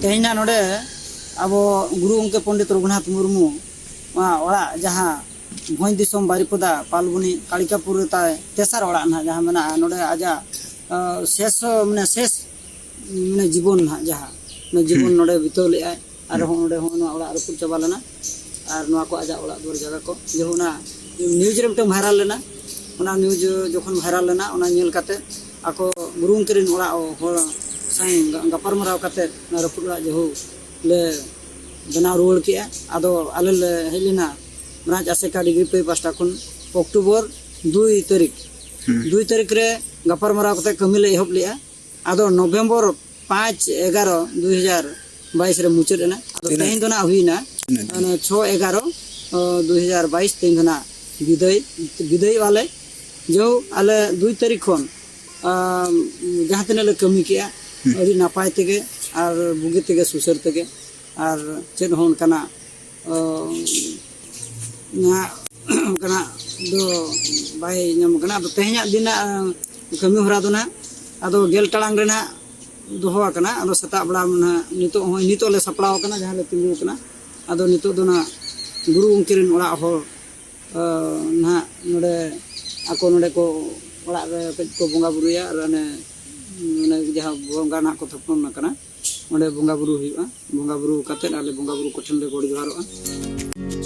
ᱛᱮᱦᱮᱧ ᱱᱟᱜ ᱱᱚᱰᱮ ᱟᱵᱚ ᱜᱩᱨᱩ ᱜᱚᱢᱠᱮ ᱯᱚᱱᱰᱤᱛ ᱨᱚᱜᱷᱩᱱᱟᱛᱷ ᱢᱩᱨᱢᱩ ᱚᱲᱟᱜ, ᱡᱟᱦᱟᱸ ᱵᱷᱚᱸᱡᱽ ᱫᱤᱥᱚᱢ ᱵᱟᱨᱤᱯᱚᱫᱟ ᱯᱟᱞᱵᱚᱱᱤ ᱠᱟᱲᱤᱠᱟᱯᱩᱨ ᱨᱮ ᱛᱟᱭ ᱛᱮᱥᱟᱨ ᱚᱲᱟᱜ ᱱᱟᱦᱟᱜ ᱡᱟᱦᱟᱸ ᱢᱮᱱᱟᱜᱼᱟ, ᱱᱚᱰᱮ ᱟᱡᱟᱜ ᱥᱮᱥ, ᱢᱟᱱᱮ ᱥᱮᱥ ᱢᱟᱱᱮ ᱡᱤᱵᱚᱱ ᱱᱟᱦᱟᱜ ᱡᱟᱦᱟᱸ ᱡᱤᱵᱚᱱ ᱱᱚᱰᱮ ᱵᱤᱛᱟᱹᱣ ᱞᱮᱫᱟᱭ᱾ ᱟᱨᱦᱚᱸ ᱚᱸᱰᱮ ᱦᱚᱸ ᱱᱚᱣᱟ ᱚᱲᱟᱜ ᱨᱟᱹᱯᱩᱫ ᱪᱟᱵᱟ ᱞᱮᱱᱟ᱾ ᱟᱨ ᱱᱚᱣᱟ ᱠᱚ ᱟᱡᱟᱜ ᱚᱲᱟᱜ ᱫᱩᱣᱟᱹᱨ ᱡᱟᱭᱜᱟ ᱠᱚ ᱡᱮ ᱚᱱᱟ ᱱᱤᱭᱩᱡᱽ ᱨᱮ ᱢᱤᱫᱴᱟᱝ ᱵᱷᱟᱭᱨᱟᱞ ᱞᱮᱱᱟ᱾ ᱚᱱᱟ ᱱᱤᱭᱩᱡᱽ ᱡᱚᱠᱷᱚᱱ ᱵᱷᱟᱭᱨᱟᱞ ᱞᱮᱱᱟ, ᱚᱱᱟ ᱧᱮᱞ ᱠᱟᱛᱮ ᱟᱠᱚ ᱜᱩᱨᱩ ᱜᱚᱢᱠᱮ ᱨᱮᱱ ᱚᱲᱟᱜ ᱦᱚᱲ ᱥᱟᱶ ᱜᱟᱯᱟᱞᱢᱟᱨᱟᱣ ᱠᱟᱛᱮ ᱚᱱᱟ ᱨᱟᱹᱯᱩᱫ ᱚᱲᱟᱜ ᱡᱮᱦᱳ ᱞᱮ ᱵᱮᱱᱟᱣ ᱨᱩᱣᱟᱹᱲ ᱠᱮᱜᱼᱟ᱾ ᱟᱫᱚ ᱟᱞᱮ ᱞᱮ ᱦᱮᱡ ᱞᱮᱱᱟ ᱵᱨᱟᱧᱪ ᱟᱥᱮᱠᱟ ᱰᱤᱜᱽᱨᱤ ᱯᱮ ᱯᱟᱥᱴᱟ ᱠᱷᱚᱱ ᱚᱠᱴᱳᱵᱚᱨ ᱫᱩᱭ ᱛᱟᱹᱨᱤᱠᱷ, ᱫᱩᱭ ᱛᱟᱹᱨᱤᱠᱷ ᱨᱮ ᱜᱟᱯᱟᱞᱢᱟᱨᱟᱣ ᱠᱟᱛᱮ ᱠᱟᱹᱢᱤ ᱞᱮ ᱮᱦᱚᱵ ᱞᱮᱜᱼᱟ᱾ ᱟᱫᱚ ᱱᱚᱵᱷᱮᱢᱵᱚᱨ ᱯᱟᱸᱪ ᱮᱜᱟᱨᱚ ᱫᱩ ᱦᱟᱡᱟᱨ ᱵᱟᱭᱤᱥ ᱨᱮ ᱢᱩᱪᱟᱹᱫ ᱮᱱᱟ᱾ ᱟᱫᱚ ᱛᱤᱱᱟᱹᱜ? ᱛᱮᱦᱮᱧ ᱫᱚ ᱱᱟᱜ ᱦᱩᱭᱱᱟ ᱛᱤᱱᱟᱹᱜ ᱫᱤᱱ? ᱚᱱᱟ ᱪᱷᱚ ᱮᱜᱟᱨᱚ ᱫᱩ ᱦᱟᱡᱟᱨ ᱵᱟᱭᱤᱥ, ᱛᱮᱦᱮᱧ ᱫᱚ ᱱᱟᱜ ᱵᱤᱫᱟᱹᱭ, ᱵᱤᱫᱟᱹᱭᱚᱜᱼᱟ ᱞᱮ᱾ ᱡᱮᱦᱳᱠ, ᱟᱞᱮ ᱫᱩᱭ ᱛᱟᱹᱨᱤᱠᱷ ᱠᱷᱚᱱ ᱟᱢ, ᱡᱟᱦᱟᱸ ᱛᱤᱱᱟᱹᱜ ᱞᱮ ᱠᱟᱹᱢᱤ ᱠᱮᱜᱼᱟ, ᱦᱩᱸ᱾ ᱟᱹᱰᱤ ᱱᱟᱯᱟᱭ ᱛᱮᱜᱮ ᱟᱨ ᱵᱩᱜᱤ ᱛᱮᱜᱮ ᱥᱩᱥᱟᱹᱨ ᱛᱮᱜᱮ, ᱟᱨ ᱪᱮᱫ ᱦᱚᱸ ᱚᱱᱠᱟᱱᱟᱜ, ᱚ, ᱱᱟᱦᱟᱜ ᱚᱱᱠᱟᱱᱟᱜ ᱫᱚ ᱵᱟᱭ ᱧᱟᱢ ᱠᱟᱱᱟ᱾ ᱟᱫᱚ ᱛᱮᱦᱮᱧᱟᱜ ᱫᱤᱱᱟᱜ, ᱟᱸ, ᱠᱟᱹᱢᱤ ᱦᱚᱨᱟ ᱫᱚ ᱱᱟᱦᱟᱜ ᱟᱫᱚ ᱜᱮᱞ ᱴᱟᱲᱟᱝ ᱨᱮ ᱱᱟᱦᱟᱜ ᱫᱚᱦᱚ ᱟᱠᱟᱱᱟ᱾ ᱟᱫᱚ ᱥᱮᱛᱟᱜ ᱵᱮᱲᱟ ᱱᱟᱦᱟᱜ ᱱᱤᱛᱚᱜ ᱦᱚᱸ, ᱱᱤᱛᱚᱜ ᱞᱮ ᱥᱟᱯᱲᱟᱣ ᱟᱠᱟᱱᱟ, ᱡᱟᱦᱟᱸ ᱞᱮ ᱛᱤᱸᱜᱩ ᱟᱠᱟᱱᱟ᱾ ᱟᱫᱚ ᱱᱤᱛᱚᱜ ᱫᱚ ᱱᱟᱦᱟᱜ ᱜᱩᱨᱩ ᱜᱚᱢᱠᱮ ᱨᱮᱱ ᱚᱲᱟᱜ ᱦᱚᱲ, ᱟᱸ, ᱱᱟᱦᱟᱜ ᱱᱚᱰᱮ ᱟᱠᱚ ᱱᱚᱰᱮ ᱠᱚ ᱚᱲᱟᱜ ᱨᱮ ᱠᱟᱹᱡ ᱠᱚ ᱵᱚᱸᱜᱟ ᱵᱩᱨᱩᱭᱟ ᱟᱨ ᱚᱱᱮ, ᱚᱱᱮ ᱡᱟᱦᱟᱸ ᱵᱚᱸᱜᱟ ᱱᱟᱦᱟᱜ ᱠᱚ ᱛᱷᱟᱯᱚᱱ ᱟᱠᱟᱱᱟ, ᱚᱸᱰᱮ ᱵᱚᱸᱜᱟ ᱵᱩᱨᱩ ᱦᱩᱭᱩᱜᱼᱟ᱾ ᱵᱚᱸᱜᱟ ᱵᱩᱨᱩ ᱠᱟᱛᱮᱫ ᱟᱞᱮ ᱵᱚᱸᱜᱟ ᱵᱩᱨᱩ ᱠᱚᱴᱷᱮᱱ ᱞᱮ ᱜᱚᱰ ᱡᱚᱦᱟᱨᱚᱜᱼᱟ᱾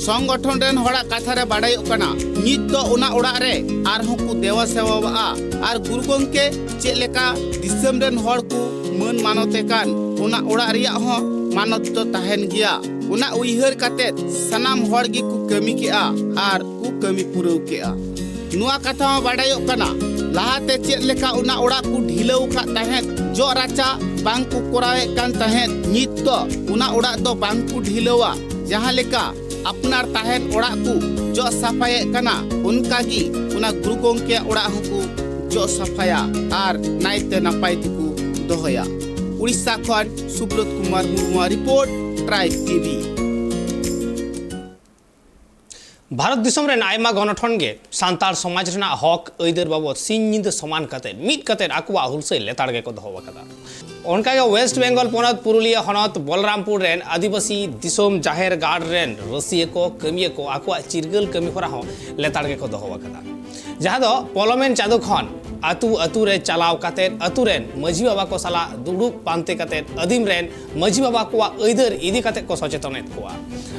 ᱥᱚᱝᱜᱚᱴᱷᱚᱱ ᱨᱮᱱ ᱦᱚᱲᱟᱜ ᱠᱟᱛᱷᱟ ᱨᱮ ᱵᱟᱰᱟᱭᱚᱜ ᱠᱟᱱᱟ, ᱱᱤᱛ ᱫᱚ ᱚᱱᱟ ᱚᱲᱟᱜ ᱨᱮ ᱟᱨᱦᱚᱸ ᱠᱚ ᱫᱮᱣᱟ ᱥᱮᱣᱟᱣᱟᱜᱼᱟ ᱟᱨ ᱜᱩᱨᱩ ᱜᱚᱢᱠᱮ ᱪᱮᱫ ᱞᱮᱠᱟ ᱫᱤᱥᱚᱢ ᱨᱮᱱ ᱦᱚᱲ ᱠᱚ ᱢᱟᱹᱱ ᱢᱟᱱᱚᱛᱮ ᱠᱟᱱ, ᱚᱱᱟ ᱚᱲᱟᱜ ᱨᱮᱭᱟᱜ ᱦᱚᱸ ᱢᱟᱱᱚᱛ ᱫᱚ ᱛᱟᱦᱮᱱ ᱜᱮᱭᱟ᱾ ᱚᱱᱟ ᱩᱭᱦᱟᱹᱨ ᱠᱟᱛᱮᱫ ᱥᱟᱱᱟᱢ ᱦᱚᱲ ᱜᱮᱠᱚ ᱠᱟᱹᱢᱤ ᱠᱮᱜᱼᱟ ᱟᱨ ᱠᱚ ᱠᱟᱹᱢᱤ ᱯᱩᱨᱟᱹᱣ ᱠᱮᱜᱼᱟ᱾ ᱱᱚᱣᱟ ᱠᱟᱛᱷᱟ ᱦᱚᱸ ᱵᱟᱰᱟᱭᱚᱜ ᱠᱟᱱᱟ, ᱞᱟᱦᱟᱛᱮ ᱪᱮᱫ ᱞᱮᱠᱟ ᱚᱱᱟ ᱚᱲᱟᱜ ᱠᱚ ᱰᱷᱤᱞᱟᱹᱣ ᱟᱠᱟᱫ ᱛᱟᱦᱮᱸᱫ, ᱡᱚᱜ ᱨᱟᱪᱟ ᱵᱟᱝ ᱠᱚ ᱠᱚᱨᱟᱣᱮᱫ ᱠᱟᱱ ᱛᱟᱦᱮᱸᱫ, ᱱᱤᱛ ᱫᱚ ᱚᱱᱟ ᱚᱲᱟᱜ ᱫᱚ ᱵᱟᱝ ᱠᱚ ᱰᱷᱤᱞᱟᱹᱣᱟ᱾ ᱡᱟᱦᱟᱸ ᱞᱮᱠᱟ ᱟᱯᱱᱟᱨ ᱛᱟᱦᱮᱱ ᱚᱲᱟᱜ ᱠᱚ ᱡᱚᱜ ᱥᱟᱯᱷᱟᱭᱮᱫ ᱠᱟᱱᱟ, ᱚᱱᱠᱟ ᱜᱮ ᱚᱱᱟ ᱜᱩᱨᱩ ᱜᱚᱢᱠᱮᱭᱟᱜ ᱚᱲᱟᱜ ᱦᱚᱸᱠᱚ ᱡᱚᱜ ᱥᱟᱯᱷᱟᱭᱟ ᱟᱨ ᱱᱟᱭᱛᱮ ᱱᱟᱯᱟᱭ ᱛᱮᱠᱚ ᱫᱚᱦᱚᱭᱟ᱾ ᱩᱲᱤᱥᱥᱟ ᱠᱷᱚᱱ ᱥᱩᱵᱨᱚᱛ ᱠᱩᱢᱟᱨ ᱢᱩᱨᱢᱩᱣᱟᱜ ᱨᱤᱯᱳᱨᱴ, ᱴᱨᱟᱭᱤᱵᱽ ᱴᱤᱵᱷᱤ᱾ ᱵᱷᱟᱨᱚᱛ ᱫᱤᱥᱚᱢ ᱨᱮᱱ ᱟᱭᱢᱟ ᱜᱚᱱᱚᱴᱷᱚᱱ ᱜᱮ ᱥᱟᱱᱛᱟᱲ ᱥᱚᱢᱟᱡᱽ ᱨᱮᱱᱟᱜ ᱦᱚᱠ ᱟᱹᱭᱫᱟᱹᱨ ᱵᱟᱵᱚᱫ ᱥᱤᱧ ᱧᱤᱫᱟᱹ ᱥᱚᱢᱟᱱ ᱠᱟᱛᱮ, ᱢᱤᱫ ᱠᱟᱛᱮ ᱟᱠᱚᱣᱟᱜ ᱦᱩᱞᱥᱟᱹᱭ ᱞᱮᱛᱟᱲ ᱜᱮᱠᱚ ᱫᱚᱦᱚ ᱟᱠᱟᱫᱟ᱾ ᱚᱱᱠᱟᱜᱮ ᱳᱭᱮᱥᱴ ᱵᱮᱝᱜᱚᱞ ᱯᱚᱱᱚᱛ ᱯᱩᱨᱩᱞᱤᱭᱟᱹ ᱦᱚᱱᱚᱛ ᱵᱚᱞᱨᱟᱢᱯᱩᱨ ᱨᱮᱱ ᱟᱹᱫᱤᱵᱟᱹᱥᱤ ᱫᱤᱥᱚᱢ ᱡᱟᱦᱮᱨ ᱜᱟᱲ ᱨᱮᱱ ᱨᱟᱹᱥᱤᱭᱟᱹ ᱠᱚ, ᱠᱟᱹᱢᱤᱭᱟᱹ ᱠᱚ ᱟᱠᱚᱣᱟᱜ ᱪᱤᱨᱜᱟᱹᱞ ᱠᱟᱹᱢᱤ ᱦᱚᱨᱟ ᱦᱚᱸ ᱞᱮᱛᱟᱲ ᱜᱮᱠᱚ ᱫᱚᱦᱚ ᱟᱠᱟᱫᱟ, ᱡᱟᱦᱟᱸ ᱫᱚ ᱯᱚᱞᱚᱢᱮᱱ ᱪᱟᱸᱫᱳ ᱠᱷᱚᱱ ᱟᱹᱛᱩ ᱟᱹᱛᱩ ᱨᱮ ᱪᱟᱞᱟᱣ ᱠᱟᱛᱮ ᱟᱹᱛᱩ ᱨᱮᱱ ᱢᱟᱹᱡᱷᱤ ᱵᱟᱵᱟ ᱠᱚ ᱥᱟᱞᱟᱜ ᱫᱩᱲᱩᱵ ᱯᱟᱱᱛᱮ ᱠᱟᱛᱮ ᱟᱹᱫᱤᱢ ᱨᱮᱱ ᱢᱟᱹᱡᱷᱤ ᱵᱟᱵᱟ ᱠᱚᱣᱟᱜ ᱟᱹᱭᱫᱟᱹᱨ ᱤᱫᱤ ᱠᱟᱛᱮ ᱠᱚ ᱥᱚᱪᱮᱛᱚᱱᱮᱫ ᱠᱚᱣᱟ᱾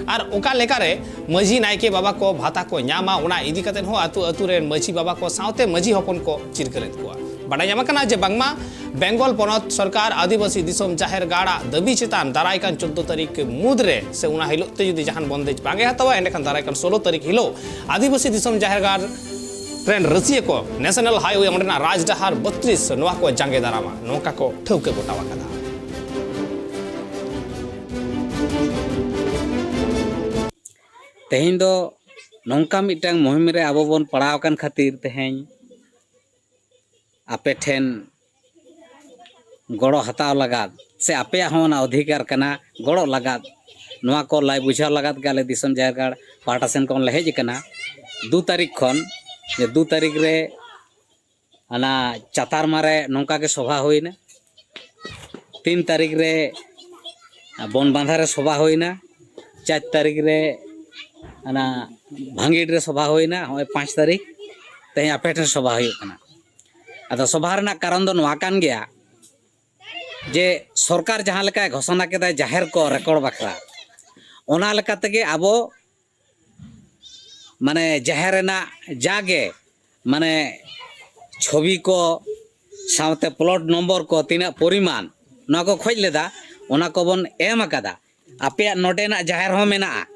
ᱟᱨ ᱚᱠᱟ ᱞᱮᱠᱟᱨᱮ ᱢᱟᱹᱡᱷᱤ ᱱᱟᱭᱠᱮ ᱵᱟᱵᱟ ᱠᱚ ᱵᱷᱟᱛᱟ ᱠᱚ ᱧᱟᱢᱟ, ᱚᱱᱟ ᱤᱫᱤ ᱠᱟᱛᱮ ᱦᱚᱸ ᱟᱹᱛᱩ ᱟᱹᱛᱩ ᱨᱮᱱ ᱢᱟᱹᱡᱷᱤ ᱵᱟᱵᱟ ᱠᱚ ᱥᱟᱶᱛᱮ ᱢᱟᱹᱡᱷᱤ ᱦᱚᱯᱚᱱ ᱠᱚ ᱪᱤᱨᱜᱟᱹᱞᱮᱫ ᱠᱚᱣᱟ᱾ ᱵᱟᱰᱟᱭ ᱧᱟᱢ ᱟᱠᱟᱱᱟ ᱡᱮ ᱵᱟᱝᱢᱟ ᱵᱮᱝᱜᱚᱞ ᱯᱚᱱᱚᱛ ᱥᱚᱨᱠᱟᱨ ᱟᱹᱫᱤᱵᱟᱹᱥᱤ ᱫᱤᱥᱚᱢ ᱡᱟᱦᱮᱨ ᱜᱟᱲ ᱟᱜ ᱫᱟᱹᱵᱤ ᱪᱮᱛᱟᱱ ᱫᱟᱨᱟᱭ ᱠᱟᱱ ᱪᱳᱫᱽᱫᱳ ᱛᱟᱹᱨᱤᱠᱷ ᱢᱩᱫᱽ ᱨᱮ ᱥᱮ ᱚᱱᱟ ᱦᱤᱞᱳᱜ ᱛᱮ ᱡᱩᱫᱤ ᱡᱟᱦᱟᱱ ᱵᱚᱱᱫᱮᱡᱽ ᱵᱟᱝ ᱮ ᱦᱟᱛᱟᱣᱟ, ᱮᱸᱰᱮᱠᱷᱟᱱ ᱫᱟᱨᱟᱭ ᱠᱟᱱ ᱥᱳᱞᱳ ᱛᱟᱹᱨᱤᱠᱷ ᱦᱤᱞᱳᱜ ᱟᱹᱫᱤᱵᱟᱹᱥᱤ ᱫᱤᱥᱚᱢ ᱡᱟᱦᱮᱨ ᱜᱟᱲ ᱨᱮᱱ ᱨᱟᱹᱥᱤᱭᱟᱹ ᱠᱚ ᱱᱮᱥᱱᱟᱞ ᱦᱟᱭᱣᱮ ᱚᱸᱰᱮᱱᱟᱜ ᱨᱟᱡᱽᱰᱟᱦᱟᱨ ᱵᱚᱛᱨᱤᱥ ᱱᱚᱣᱟ ᱠᱚ ᱡᱟᱸᱜᱮ ᱫᱟᱨᱟᱢᱟ, ᱱᱚᱝᱠᱟ ᱠᱚ ᱴᱷᱟᱹᱣᱠᱟᱹ ᱜᱚᱴᱟ ᱟᱠᱟᱫᱟ᱾ ᱛᱮᱦᱮᱧ ᱫᱚ ᱱᱚᱝᱠᱟ ᱢᱤᱫᱴᱟᱝ ᱢᱩᱦᱤᱢ ᱨᱮ ᱟᱵᱚ ᱵᱚᱱ ᱯᱟᱲᱟᱣ ᱟᱠᱟᱱ ᱠᱷᱟᱹᱛᱤᱨ ᱛᱮᱦᱮᱧ ᱟᱯᱮ ᱴᱷᱮᱱ ᱜᱚᱲᱚ ᱦᱟᱛᱟᱣ ᱞᱟᱜᱟᱫ ᱥᱮ ᱟᱯᱮᱭᱟᱜ ᱦᱚᱸ ᱚᱱᱟ ᱚᱫᱷᱤᱠᱟᱨ ᱠᱟᱱᱟ ᱜᱚᱲᱚ ᱞᱟᱜᱟᱫ, ᱱᱚᱣᱟ ᱠᱚ ᱞᱟᱭ ᱵᱩᱡᱷᱟᱹᱣ ᱞᱟᱜᱟᱫ ᱜᱮ ᱟᱞᱮ ᱫᱤᱥᱚᱢ ᱡᱟᱦᱮᱨ ᱜᱟᱲ ᱯᱟᱦᱴᱟ ᱥᱮᱱ ᱠᱷᱚᱱ ᱞᱮ ᱦᱮᱡ ᱟᱠᱟᱱᱟ᱾ ᱫᱩ ᱛᱟᱹᱨᱤᱠᱷ ᱠᱷᱚᱱ, ᱡᱮ ᱫᱩ ᱛᱟᱹᱨᱤᱠᱷ ᱨᱮ ᱚᱱᱟ ᱪᱟᱛᱟᱨᱢᱟ ᱨᱮ ᱱᱚᱝᱠᱟ ᱜᱮ ᱥᱚᱵᱷᱟ ᱦᱩᱭᱱᱟ, ᱛᱤᱱ ᱛᱟᱹᱨᱤᱠᱷ ᱨᱮ ᱵᱚᱱᱵᱟᱸᱫᱷᱟ ᱨᱮ ᱥᱚᱵᱷᱟ ᱦᱩᱭᱱᱟ, ᱪᱟᱨ ᱛᱟᱹᱨᱤᱠᱷ ᱨᱮ ᱚᱱᱟ ᱵᱷᱟᱝᱜᱤᱰ ᱨᱮ ᱥᱚᱵᱷᱟ ᱦᱩᱭᱱᱟ, ᱱᱚᱜᱼᱚᱭ ᱯᱟᱸᱪ ᱛᱟᱹᱨᱤᱠᱷ ᱛᱮᱦᱮᱧ ᱟᱯᱮ ᱴᱷᱮᱱ ᱥᱚᱵᱷᱟ ᱦᱩᱭᱩᱜ ᱠᱟᱱᱟ᱾ ᱟᱫᱚ ᱥᱚᱵᱷᱟ ᱨᱮᱱᱟᱜ ᱠᱟᱨᱚᱱ ᱫᱚ ᱱᱚᱣᱟ ᱠᱟᱱ ᱜᱮᱭᱟ ᱡᱮ ᱥᱚᱨᱠᱟᱨ ᱡᱟᱦᱟᱸ ᱞᱮᱠᱟᱭ ᱜᱷᱳᱥᱚᱱᱟ ᱠᱮᱫᱟ ᱡᱟᱦᱮᱨ ᱠᱚ ᱨᱮᱠᱚᱨᱰ ᱵᱟᱠᱷᱨᱟ, ᱚᱱᱟ ᱞᱮᱠᱟ ᱛᱮᱜᱮ ᱟᱵᱚ ᱢᱟᱱᱮ ᱡᱟᱦᱮᱨ ᱨᱮᱱᱟᱜ ᱡᱟᱜᱮ ᱢᱟᱱᱮ ᱪᱷᱚᱵᱤ ᱠᱚ ᱥᱟᱶᱛᱮ ᱯᱞᱚᱴ ᱱᱚᱢᱵᱚᱨ ᱠᱚ ᱛᱤᱱᱟᱹᱜ ᱯᱚᱨᱤᱢᱟᱱ ᱱᱚᱣᱟ ᱠᱚ ᱠᱷᱚᱡ ᱞᱮᱫᱟ, ᱚᱱᱟ ᱠᱚᱵᱚᱱ ᱮᱢ ᱟᱠᱟᱫᱟ᱾ ᱟᱯᱮᱭᱟᱜ ᱱᱚᱰᱮᱱᱟᱜ ᱡᱟᱦᱮᱨ ᱦᱚᱸ ᱢᱮᱱᱟᱜᱼᱟ,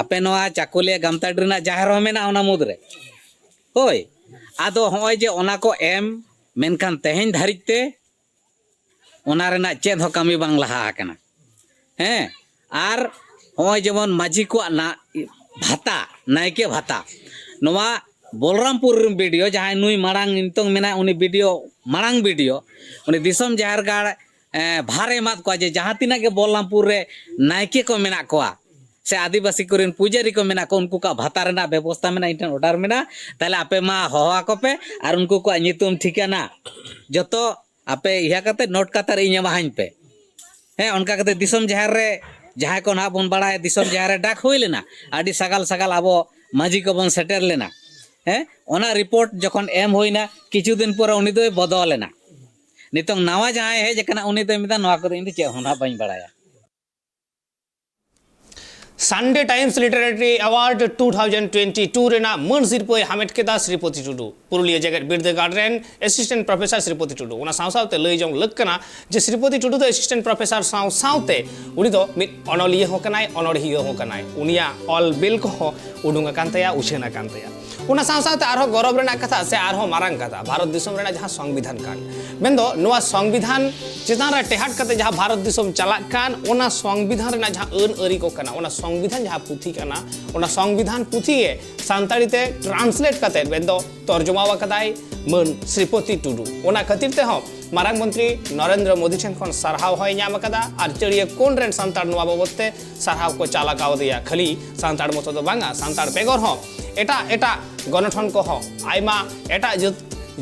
ᱟᱯᱮ ᱱᱚᱣᱟ ᱪᱟᱠᱩᱞᱤᱭᱟᱹ ᱜᱟᱢᱛᱟᱰᱤ ᱨᱮᱱᱟᱜ ᱡᱟᱦᱮᱨ ᱦᱚᱸ ᱢᱮᱱᱟᱜᱼᱟ ᱚᱱᱟ ᱢᱩᱫᱽᱨᱮ᱾ ᱦᱳᱭ, ᱟᱫᱚ ᱦᱚᱸᱜᱼᱚᱭ ᱡᱮ ᱚᱱᱟ ᱠᱚ ᱮᱢ, ᱢᱮᱱᱠᱷᱟᱱ ᱛᱮᱦᱮᱧ ᱫᱷᱟᱹᱨᱤᱡ ᱛᱮ ᱚᱱᱟ ᱨᱮᱱᱟᱜ ᱪᱮᱫ ᱦᱚᱸ ᱠᱟᱹᱢᱤ ᱵᱟᱝ ᱞᱟᱦᱟ ᱟᱠᱟᱱᱟ᱾ ᱦᱮᱸ, ᱟᱨ ᱦᱚᱸᱜᱼᱚᱭ ᱡᱮᱢᱚᱱ ᱢᱟᱹᱡᱷᱤ ᱠᱚᱣᱟᱜ ᱱᱟ-, ᱵᱷᱟᱛᱟ, ᱱᱟᱭᱠᱮ ᱵᱷᱟᱛᱟ, ᱱᱚᱣᱟ ᱵᱚᱞᱨᱟᱢᱯᱩᱨ ᱨᱮᱱ ᱵᱤ ᱰᱤ ᱳ, ᱡᱟᱦᱟᱸᱭ ᱱᱩᱭ ᱢᱟᱲᱟᱝ ᱱᱤᱛᱚᱝ ᱢᱮᱱᱟᱭ, ᱩᱱᱤ ᱵᱤ ᱰᱤ ᱳ, ᱢᱟᱲᱟᱝ ᱵᱤ ᱰᱤ ᱳ, ᱩᱱᱤ ᱫᱤᱥᱚᱢ ᱡᱟᱦᱮᱨ ᱜᱟᱲ, ᱮᱸ, ᱵᱷᱟᱨᱮ ᱮᱢᱟᱫ ᱠᱚᱣᱟ ᱡᱮ ᱡᱟᱦᱟᱸ ᱛᱤᱱᱟᱹᱜ ᱜᱮ ᱵᱚᱞᱨᱟᱢᱯᱩᱨ ᱨᱮ ᱱᱟᱭᱠᱮ ᱠᱚ ᱢᱮᱱᱟᱜ ᱠᱚᱣᱟ ᱥᱮ ᱟᱹᱫᱤᱵᱟᱹᱥᱤ ᱠᱚᱨᱮᱱ ᱯᱩᱡᱟᱹᱨᱤ ᱠᱚ ᱢᱮᱱᱟᱜ ᱠᱚ, ᱩᱱᱠᱩ ᱠᱚᱣᱟᱜ ᱵᱷᱟᱛᱟ ᱨᱮᱱᱟᱜ ᱵᱮᱵᱚᱥᱛᱷᱟ ᱢᱮᱱᱟᱜᱼᱟ, ᱤᱧ ᱴᱷᱮᱱ ᱚᱰᱟᱨ ᱢᱮᱱᱟᱜᱼᱟ᱾ ᱛᱟᱦᱞᱮ ᱟᱯᱮ ᱢᱟ ᱦᱚᱦᱚ ᱟᱠᱚ ᱯᱮ ᱟᱨ ᱩᱱᱠᱩ ᱠᱚᱣᱟᱜ ᱧᱩᱛᱩᱢ ᱴᱷᱤᱠᱟᱹᱱᱟ ᱡᱚᱛᱚ ᱟᱯᱮ ᱤᱭᱟᱹ ᱠᱟᱛᱮ, ᱱᱳᱴ ᱠᱟᱛᱮ ᱤᱧ ᱮᱢᱟᱦᱟᱹᱧ ᱯᱮ᱾ ᱦᱮᱸ, ᱚᱱᱠᱟ ᱠᱟᱛᱮ ᱫᱤᱥᱚᱢ ᱡᱟᱦᱮᱨ ᱨᱮ, ᱡᱟᱦᱟᱸᱭ ᱠᱚ ᱱᱟᱦᱟᱜ ᱵᱚᱱ ᱵᱟᱲᱟᱭᱟ, ᱫᱤᱥᱚᱢ ᱡᱟᱦᱮᱨ ᱨᱮ ᱰᱟᱠ ᱦᱩᱭ ᱞᱮᱱᱟ, ᱟᱹᱰᱤ ᱥᱟᱜᱟᱞ ᱥᱟᱜᱟᱞ ᱟᱵᱚ ᱢᱟᱹᱡᱷᱤ ᱠᱚᱵᱚᱱ ᱥᱮᱴᱮᱨ ᱞᱮᱱᱟ᱾ ᱦᱮᱸ, ᱚᱱᱟ ᱨᱤᱯᱳᱨᱴ ᱡᱚᱠᱷᱚᱱ ᱮᱢ ᱦᱩᱭᱱᱟ, ᱠᱤᱪᱷᱩ ᱫᱤᱱ ᱯᱚᱨᱮ ᱩᱱᱤ ᱫᱚᱭ ᱵᱚᱫᱚᱞ ᱮᱱᱟ᱾ ᱱᱤᱛᱚᱝ ᱱᱟᱣᱟ ᱡᱟᱦᱟᱸᱭ ᱦᱮᱡ ᱟᱠᱟᱱᱟ, ᱩᱱᱤ ᱫᱚᱭ ᱢᱮᱱᱫᱟ, "ᱱᱚᱣᱟ ᱠᱚᱫᱚ ᱤᱧ ᱫᱚ ᱪᱮᱫ ᱦᱚᱸ ᱱᱟᱦᱟᱜ ᱵᱟᱹᱧ ᱵᱟᱲᱟᱭᱟ᱾" Sunday Times Literary Award two thousand twenty-two ᱨᱮᱱᱟᱜ ᱢᱟᱹᱱ ᱥᱤᱨᱯᱟᱹᱭ ᱦᱟᱢᱮᱴ ᱠᱮᱫᱟ ᱥᱨᱤᱯᱚᱛᱤ ᱴᱩᱰᱩ᱾ ᱯᱩᱨᱩᱞᱤᱭᱟᱹ ᱡᱮᱜᱮᱛ ᱵᱤᱨᱫᱟᱹᱜᱟᱲ ᱨᱮᱱ ᱮᱥᱤᱥᱴᱮᱱᱴ ᱯᱨᱚᱯᱷᱮᱥᱚᱨ ᱥᱨᱤᱯᱚᱛᱤ ᱴᱩᱰᱩ᱾ ᱚᱱᱟ ᱥᱟᱶ ᱥᱟᱶᱛᱮ ᱞᱟᱹᱭ ᱡᱚᱝ ᱞᱟᱹᱠ ᱠᱟᱱᱟ ᱡᱮ ᱥᱨᱤᱯᱚᱛᱤ ᱴᱩᱰᱩ ᱫᱚ ᱮᱥᱤᱥᱴᱮᱱᱴ ᱯᱨᱚᱯᱷᱮᱥᱚᱨ ᱥᱟᱶ ᱥᱟᱶᱛᱮ ᱩᱱᱤ ᱫᱚ ᱢᱤᱫ ᱚᱱᱚᱞᱤᱭᱟᱹ ᱦᱚᱸ ᱠᱟᱱᱟᱭ, ᱚᱱᱚᱲᱦᱤᱭᱟᱹ ᱦᱚᱸ ᱠᱟᱱᱟᱭ᱾ ᱩᱱᱤᱭᱟᱜ ᱚᱞ ᱵᱤᱞ ᱠᱚᱦᱚᱸ ᱩᱰᱩᱝ ᱟᱠᱟᱱ ᱛᱟᱭᱟ, ᱩᱪᱷᱟᱹᱱ ᱟᱠᱟᱱ ᱛᱟᱭᱟ᱾ ᱚᱱᱟ ᱥᱟᱶ ᱥᱟᱶᱛᱮ ᱟᱨᱦᱚᱸ ᱜᱚᱨᱚᱵᱽ ᱨᱮᱱᱟᱜ ᱠᱟᱛᱷᱟ ᱥᱮ ᱟᱨᱦᱚᱸ ᱢᱟᱨᱟᱝ ᱠᱟᱛᱷᱟ, ᱵᱷᱟᱨᱚᱛ ᱫᱤᱥᱚᱢ ᱨᱮᱱᱟᱜ ᱡᱟᱦᱟᱸ ᱥᱚᱝᱵᱤᱫᱷᱟᱱ ᱠᱟᱱ, ᱢᱮᱱᱫᱚ ᱱᱚᱣᱟ ᱥᱚᱝᱵᱤᱫᱷᱟᱱ ᱪᱮᱛᱟᱱ ᱨᱮ ᱴᱮᱦᱟᱴ ᱠᱟᱛᱮ ᱡᱟᱦᱟᱸ ᱵᱷᱟᱨᱚᱛ ᱫᱤᱥᱚᱢ ᱪᱟᱞᱟᱜ ᱠᱟᱱ, ᱚᱱᱟ ᱥᱚᱝᱵᱤᱫᱷᱟᱱ ᱨᱮᱱᱟᱜ ᱡᱟᱦᱟᱸ ᱟᱹᱱ ᱟᱹᱨᱤ ᱠᱚ ᱠᱟᱱᱟ, ᱚᱱᱟ ᱥᱚᱝᱵᱤᱫᱷᱟᱱ ᱡᱟᱦᱟᱸ ᱯᱩᱛᱷᱤ ᱠᱟᱱᱟ, ᱚᱱᱟ ᱥᱚᱝᱵᱤᱫᱷᱟᱱ ᱯᱩᱛᱷᱤ ᱜᱮ ᱥᱟᱱᱛᱟᱲᱤ ᱛᱮ translate ᱠᱟᱛᱮ ᱢᱮᱱᱫᱚ ᱛᱚᱨᱡᱚᱢᱟ ᱟᱠᱟᱫᱟᱭ ᱢᱟᱹᱱ ᱥᱨᱤᱯᱚᱛᱤ ᱴᱩᱰᱩ᱾ ᱚᱱᱟ ᱠᱷᱟᱹᱛᱤᱨ ᱛᱮᱦᱚᱸ ᱢᱟᱨᱟᱝ ᱢᱚᱱᱛᱨᱤ ᱱᱚᱨᱮᱱᱫᱨᱚ ᱢᱳᱫᱤ ᱴᱷᱮᱱ ᱠᱷᱚᱱ ᱥᱟᱨᱦᱟᱣ ᱦᱚᱸᱭ ᱧᱟᱢ ᱟᱠᱟᱫᱟ ᱟᱨ ᱪᱟᱹᱲᱤᱭᱟᱹ ᱠᱳᱱ ᱨᱮᱱ ᱥᱟᱱᱛᱟᱲ ᱱᱚᱣᱟ ᱵᱟᱵᱚᱛ ᱛᱮ ᱥᱟᱨᱦᱟᱣ ᱠᱚ ᱪᱟᱞ ᱟᱠᱟᱣᱫᱮᱭᱟ᱾ ᱠᱷᱟᱹᱞᱤ ᱥᱟᱱᱛᱟᱲ ᱢᱚᱛᱚ ᱫᱚ ᱵᱟᱝᱟ, ᱥᱟᱱᱛᱟᱲ ᱵᱮᱜᱚᱨ ᱦᱚᱸ ᱮᱴᱟᱜ ᱮᱴᱟᱜ ᱜᱚᱱᱚᱴᱷᱚᱱ ᱠᱚᱦᱚᱸ, ᱟᱭᱢᱟ ᱮᱴᱟᱜ ᱡᱟᱹᱛ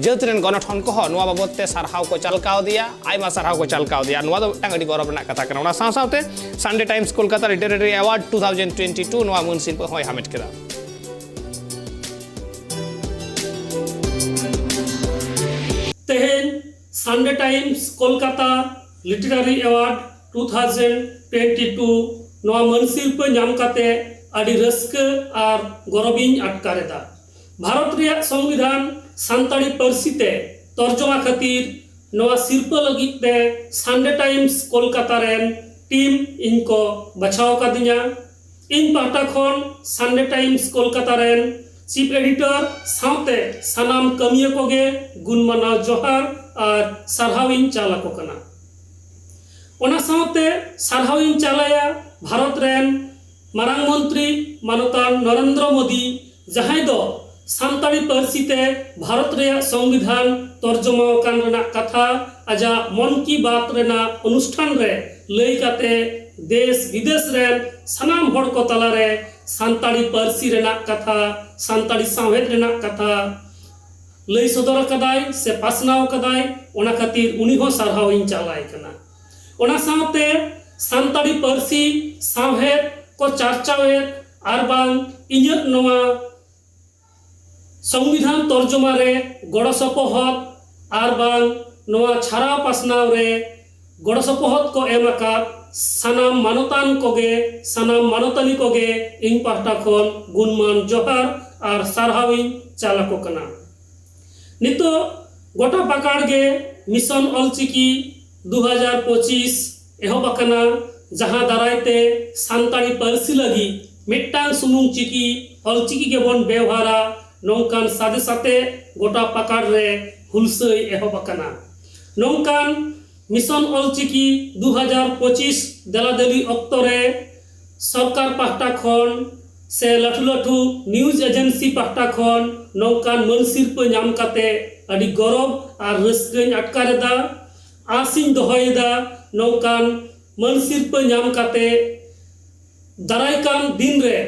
ᱡᱟᱹᱛ ᱨᱮᱱ ᱜᱚᱱᱚᱴᱷᱚᱱ ᱠᱚᱦᱚᱸ ᱱᱚᱣᱟ ᱵᱟᱵᱚᱛ ᱛᱮ ᱥᱟᱨᱦᱟᱣ ᱠᱚ ᱪᱟᱞ ᱠᱟᱣᱫᱮᱭᱟ, ᱟᱭᱢᱟ ᱥᱟᱨᱦᱟᱣ ᱠᱚ ᱪᱟᱞ ᱠᱟᱣᱫᱮᱭᱟ᱾ ᱱᱚᱣᱟ ᱫᱚ ᱢᱤᱫᱴᱟᱝ ᱟᱹᱰᱤ ᱜᱚᱨᱚᱵᱽ ᱨᱮᱱᱟᱜ ᱠᱟᱛᱷᱟ ᱠᱟᱱᱟ᱾ ᱚᱱᱟ ᱥᱟᱶ ᱥᱟᱶᱛᱮ Sunday Times Kolkata Literary Award two thousand twenty two ᱱᱚᱣᱟ ᱢᱟᱹᱱ ᱥᱤᱨᱯᱟᱹ ᱦᱚᱸᱭ ᱦᱟᱢᱮᱴ ᱠᱮᱫᱟ᱾ ᱛᱮᱦᱮᱧ Sunday Times Kolkata Literary Award two thousand twenty two ᱱᱚᱣᱟ ᱢᱟᱹᱱ ᱥᱤᱨᱯᱟᱹ ᱧᱟᱢ ᱠᱟᱛᱮ ᱟᱹᱰᱤ ᱨᱟᱹᱥᱠᱟᱹ ᱟᱨ ᱜᱚᱨᱚᱵᱤᱧ ᱟᱴᱠᱟᱨ ᱮᱫᱟ᱾ ᱵᱷᱟᱨᱚᱛ ᱨᱮᱭᱟᱜ ᱥᱚᱝᱵᱤᱫᱷᱟᱱ ᱥᱟᱱᱛᱟᱲᱤ ᱯᱟᱹᱨᱥᱤ ᱛᱮ ᱛᱚᱨᱡᱚᱢᱟ ᱠᱷᱟᱹᱛᱤᱨ ᱱᱚᱣᱟ ᱥᱤᱨᱯᱟᱹ ᱞᱟᱹᱜᱤᱫ ᱛᱮ Sunday Times ᱠᱳᱞᱠᱟᱛᱟ ᱨᱮᱱ ᱴᱤᱢ ᱤᱧ ᱠᱚ ᱵᱟᱪᱷᱟᱣ ᱟᱠᱟᱫᱤᱧᱟ᱾ ᱤᱧ ᱯᱟᱦᱴᱟ ᱠᱷᱚᱱ Sunday Times ᱠᱳᱞᱠᱟᱛᱟ ᱨᱮᱱ ᱪᱤᱯ ᱮᱰᱤᱴᱚᱨ ᱥᱟᱶᱛᱮ ᱥᱟᱱᱟᱢ ᱠᱟᱹᱢᱤᱭᱟᱹ ᱠᱚᱜᱮ ᱜᱩᱱᱢᱟᱱᱟᱣ ᱡᱚᱦᱟᱨ ᱟᱨ ᱥᱟᱨᱦᱟᱣ ᱤᱧ ᱪᱟᱞ ᱟᱠᱚ ᱠᱟᱱᱟ᱾ ᱚᱱᱟ ᱥᱟᱶᱛᱮ ᱥᱟᱨᱦᱟᱣ ᱤᱧ ᱪᱟᱞᱟᱭᱟ ᱵᱷᱟᱨᱚᱛ ᱨᱮᱱ ᱢᱟᱨᱟᱝ ᱢᱚᱱᱛᱨᱤ ᱢᱟᱱᱚᱛᱟᱱ ᱱᱚᱨᱮᱱᱫᱨᱚ ᱢᱳᱫᱤ, ᱡᱟᱦᱟᱸᱭ ᱫᱚ ᱥᱟᱱᱛᱟᱲᱤ ᱯᱟᱹᱨᱥᱤ ᱛᱮ ᱵᱷᱟᱨᱚᱛ ᱨᱮᱭᱟᱜ ᱥᱚᱝᱵᱤᱫᱷᱟᱱ ᱛᱚᱨᱡᱚᱢᱟ ᱟᱠᱟᱱ ᱨᱮᱱᱟᱜ ᱠᱟᱛᱷᱟ ᱟᱡᱟᱜ ᱢᱚᱱ ᱠᱤ ᱵᱟᱛ ᱨᱮᱱᱟᱜ ᱚᱱᱩᱥᱴᱷᱟᱱ ᱨᱮ ᱞᱟᱹᱭ ᱠᱟᱛᱮ ᱫᱮᱥ ᱵᱤᱫᱮᱥ ᱨᱮᱱ ᱥᱟᱱᱟᱢ ᱦᱚᱲ ᱠᱚ ᱛᱟᱞᱟᱨᱮ ᱥᱟᱱᱛᱟᱲᱤ ᱯᱟᱹᱨᱥᱤ ᱨᱮᱱᱟᱜ ᱠᱟᱛᱷᱟ, ᱥᱟᱱᱛᱟᱲᱤ ᱥᱟᱶᱦᱮᱫ ᱨᱮᱱᱟᱜ ᱠᱟᱛᱷᱟ ᱞᱟᱹᱭ ᱥᱚᱫᱚᱨ ᱟᱠᱟᱫᱟᱭ ᱥᱮ ᱯᱟᱥᱱᱟᱣ ᱟᱠᱟᱫᱟᱭ᱾ ᱚᱱᱟ ᱠᱷᱟᱹᱛᱤᱨ ᱩᱱᱤ ᱦᱚᱸ ᱥᱟᱨᱦᱟᱣ ᱤᱧ ᱪᱟᱞᱟᱭ ᱠᱟᱱᱟ᱾ ᱚᱱᱟ ᱥᱟᱶᱛᱮ ᱥᱟᱱᱛᱟᱲᱤ ᱯᱟᱹᱨᱥᱤ ᱥᱟᱶᱦᱮᱫ ᱠᱚ ᱪᱟᱨᱪᱟᱣᱮᱫ ᱟᱨ ᱵᱟᱝ ᱤᱧᱟᱹᱜ ᱱᱚᱣᱟ ᱥᱚᱝᱵᱤᱫᱷᱟᱱ ᱛᱚᱨᱡᱚᱢᱟ ᱨᱮ ᱜᱚᱲᱚ ᱥᱚᱯᱚᱦᱚᱫ ᱟᱨ ᱵᱟᱝ ᱱᱚᱣᱟ ᱪᱷᱟᱨᱟᱣ ᱯᱟᱥᱱᱟᱣ ᱨᱮ ᱜᱚᱲᱚ ᱥᱚᱯᱚᱦᱚᱫ ᱠᱚ ᱮᱢ ᱟᱠᱟᱫ ᱥᱟᱱᱟᱢ ᱢᱟᱱᱚᱛᱟᱱ ᱠᱚᱜᱮ, ᱥᱟᱱᱟᱢ ᱢᱟᱱᱚᱛᱟᱱᱤ ᱠᱚᱜᱮ ᱤᱧ ᱯᱟᱦᱴᱟ ᱠᱷᱚᱱ ᱜᱩᱱᱢᱟᱱ ᱡᱚᱦᱟᱨ ᱟᱨ ᱥᱟᱨᱦᱟᱣ ᱤᱧ ᱪᱟᱞ ᱟᱠᱚ ᱠᱟᱱᱟ᱾ ᱱᱤᱛᱚᱜ ᱜᱚᱴᱟ ᱯᱟᱠᱟᱲ ᱜᱮ ᱢᱤᱥᱚᱱ ᱚᱞᱪᱤᱠᱤ ᱫᱩ ᱦᱟᱡᱟᱨ ᱯᱚᱸᱪᱤᱥ ᱮᱦᱚᱵ ᱟᱠᱟᱱᱟ, ᱡᱟᱦᱟᱸ ᱫᱟᱨᱟᱭ ᱛᱮ ᱥᱟᱱᱛᱟᱲᱤ ᱯᱟᱹᱨᱥᱤ ᱞᱟᱹᱜᱤᱫ ᱢᱤᱫᱴᱟᱝ ᱥᱩᱢᱩᱝ ᱪᱤᱠᱤ, ᱚᱞᱪᱤᱠᱤ ᱜᱮᱵᱚᱱ ᱵᱮᱣᱦᱟᱨᱟ, ᱱᱚᱝᱠᱟᱱ ᱥᱟᱫᱮ ᱥᱟᱛᱮ ᱜᱚᱴᱟ ᱯᱟᱠᱟᱲ ᱨᱮ ᱦᱩᱞᱥᱟᱹᱭ ᱮᱦᱚᱵ ᱟᱠᱟᱱᱟ᱾ ᱱᱚᱝᱠᱟᱱ ᱢᱤᱥᱚᱱ ᱚᱞᱪᱤᱠᱤ ᱫᱩ ᱦᱟᱡᱟᱨ ᱯᱚᱸᱪᱤᱥ ᱫᱮᱞᱟᱫᱮᱞᱤ ᱚᱠᱛᱚ ᱨᱮ ᱥᱚᱨᱠᱟᱨ ᱯᱟᱦᱴᱟ ᱠᱷᱚᱱ ᱥᱮ ᱞᱟᱹᱴᱷᱩ ᱞᱟᱹᱴᱷᱩ ᱱᱤᱭᱩᱡᱽ ᱮᱡᱮᱱᱥᱤ ᱯᱟᱦᱴᱟ ᱠᱷᱚᱱ ᱱᱚᱝᱠᱟᱱ ᱢᱟᱹᱱ ᱥᱤᱨᱯᱟᱹ ᱧᱟᱢ ᱠᱟᱛᱮ ᱟᱹᱰᱤ ᱜᱚᱨᱚᱵᱽ ᱟᱨ ᱨᱟᱹᱥᱠᱟᱹᱧ ᱟᱴᱠᱟᱨ ᱮᱫᱟ᱾ ᱟᱥᱤᱧ ᱫᱚᱦᱚᱭᱮᱫᱟ ᱱᱚᱝᱠᱟᱱ ᱢᱟᱹᱱ ᱥᱤᱨᱯᱟᱹ ᱧᱟᱢ ᱠᱟᱛᱮ ᱫᱟᱨᱟᱭ ᱠᱟᱱ ᱫᱤᱱ ᱨᱮ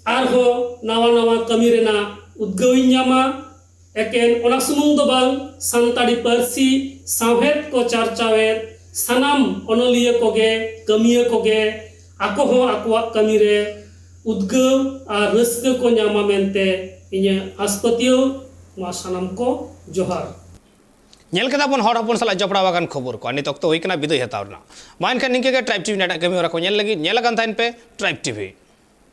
ᱟᱨᱦᱚᱸ ᱱᱟᱣᱟ ᱱᱟᱣᱟ ᱠᱟᱹᱢᱤ ᱨᱮᱱᱟᱜ ᱩᱫᱽᱜᱟᱹᱣᱤᱧ ᱧᱟᱢᱟ᱾ ᱮᱠᱮᱱ ᱚᱱᱟ ᱥᱩᱢᱩᱝ ᱫᱚ ᱵᱟᱝ, ᱥᱟᱱᱛᱟᱲᱤ ᱯᱟᱹᱨᱥᱤ ᱥᱟᱶᱦᱮᱫ ᱠᱚ ᱪᱟᱨᱪᱟᱣᱮᱫ ᱥᱟᱱᱟᱢ ᱚᱱᱚᱞᱤᱭᱟᱹ ᱠᱚᱜᱮ, ᱠᱟᱹᱢᱤᱭᱟᱹ ᱠᱚᱜᱮ ᱟᱠᱚ ᱦᱚᱸ ᱟᱠᱚᱣᱟᱜ ᱠᱟᱹᱢᱤ ᱨᱮ ᱩᱫᱽᱜᱟᱹᱣ ᱟᱨ ᱨᱟᱹᱥᱠᱟᱹ ᱠᱚ ᱧᱟᱢᱟ ᱢᱮᱱᱛᱮ ᱤᱧᱟᱹᱜ ᱟᱥ ᱯᱟᱹᱛᱭᱟᱹᱣ᱾ ᱢᱟ ᱥᱟᱱᱟᱢ ᱠᱚ ᱡᱚᱦᱟᱨ᱾ ᱧᱮᱞ ᱠᱮᱫᱟ ᱵᱚᱱ ᱦᱚᱲ ᱦᱚᱯᱚᱱ ᱥᱟᱞᱟᱜ ᱡᱚᱯᱲᱟᱣ ᱟᱠᱟᱱ ᱠᱷᱚᱵᱚᱨ ᱠᱚ᱾ ᱟᱨ ᱱᱤᱛ ᱚᱠᱛᱚ ᱦᱩᱭ ᱠᱟᱱᱟ ᱵᱤᱫᱟᱹᱭ ᱦᱟᱛᱟᱣ ᱨᱮᱱᱟᱜ᱾ ᱢᱟ ᱮᱱᱠᱷᱟᱱ ᱱᱤᱝᱠᱟᱹ ᱜᱮ ᱴᱨᱟᱭᱤᱵᱽ ᱴᱤᱵᱷᱤ ᱨᱮᱱᱟᱜ ᱮᱴᱟᱜ ᱠᱟᱹᱢᱤ ᱦᱚᱨᱟ ᱠᱚ ᱧᱮᱞ ᱞᱟᱹᱜᱤᱫ ᱧᱮᱞ ᱟᱠᱟᱱ ᱛᱟᱦᱮᱱ ᱯᱮ ᱴᱨᱟᱭᱤᱵᱽ ᱴᱤᱵᱷᱤ᱾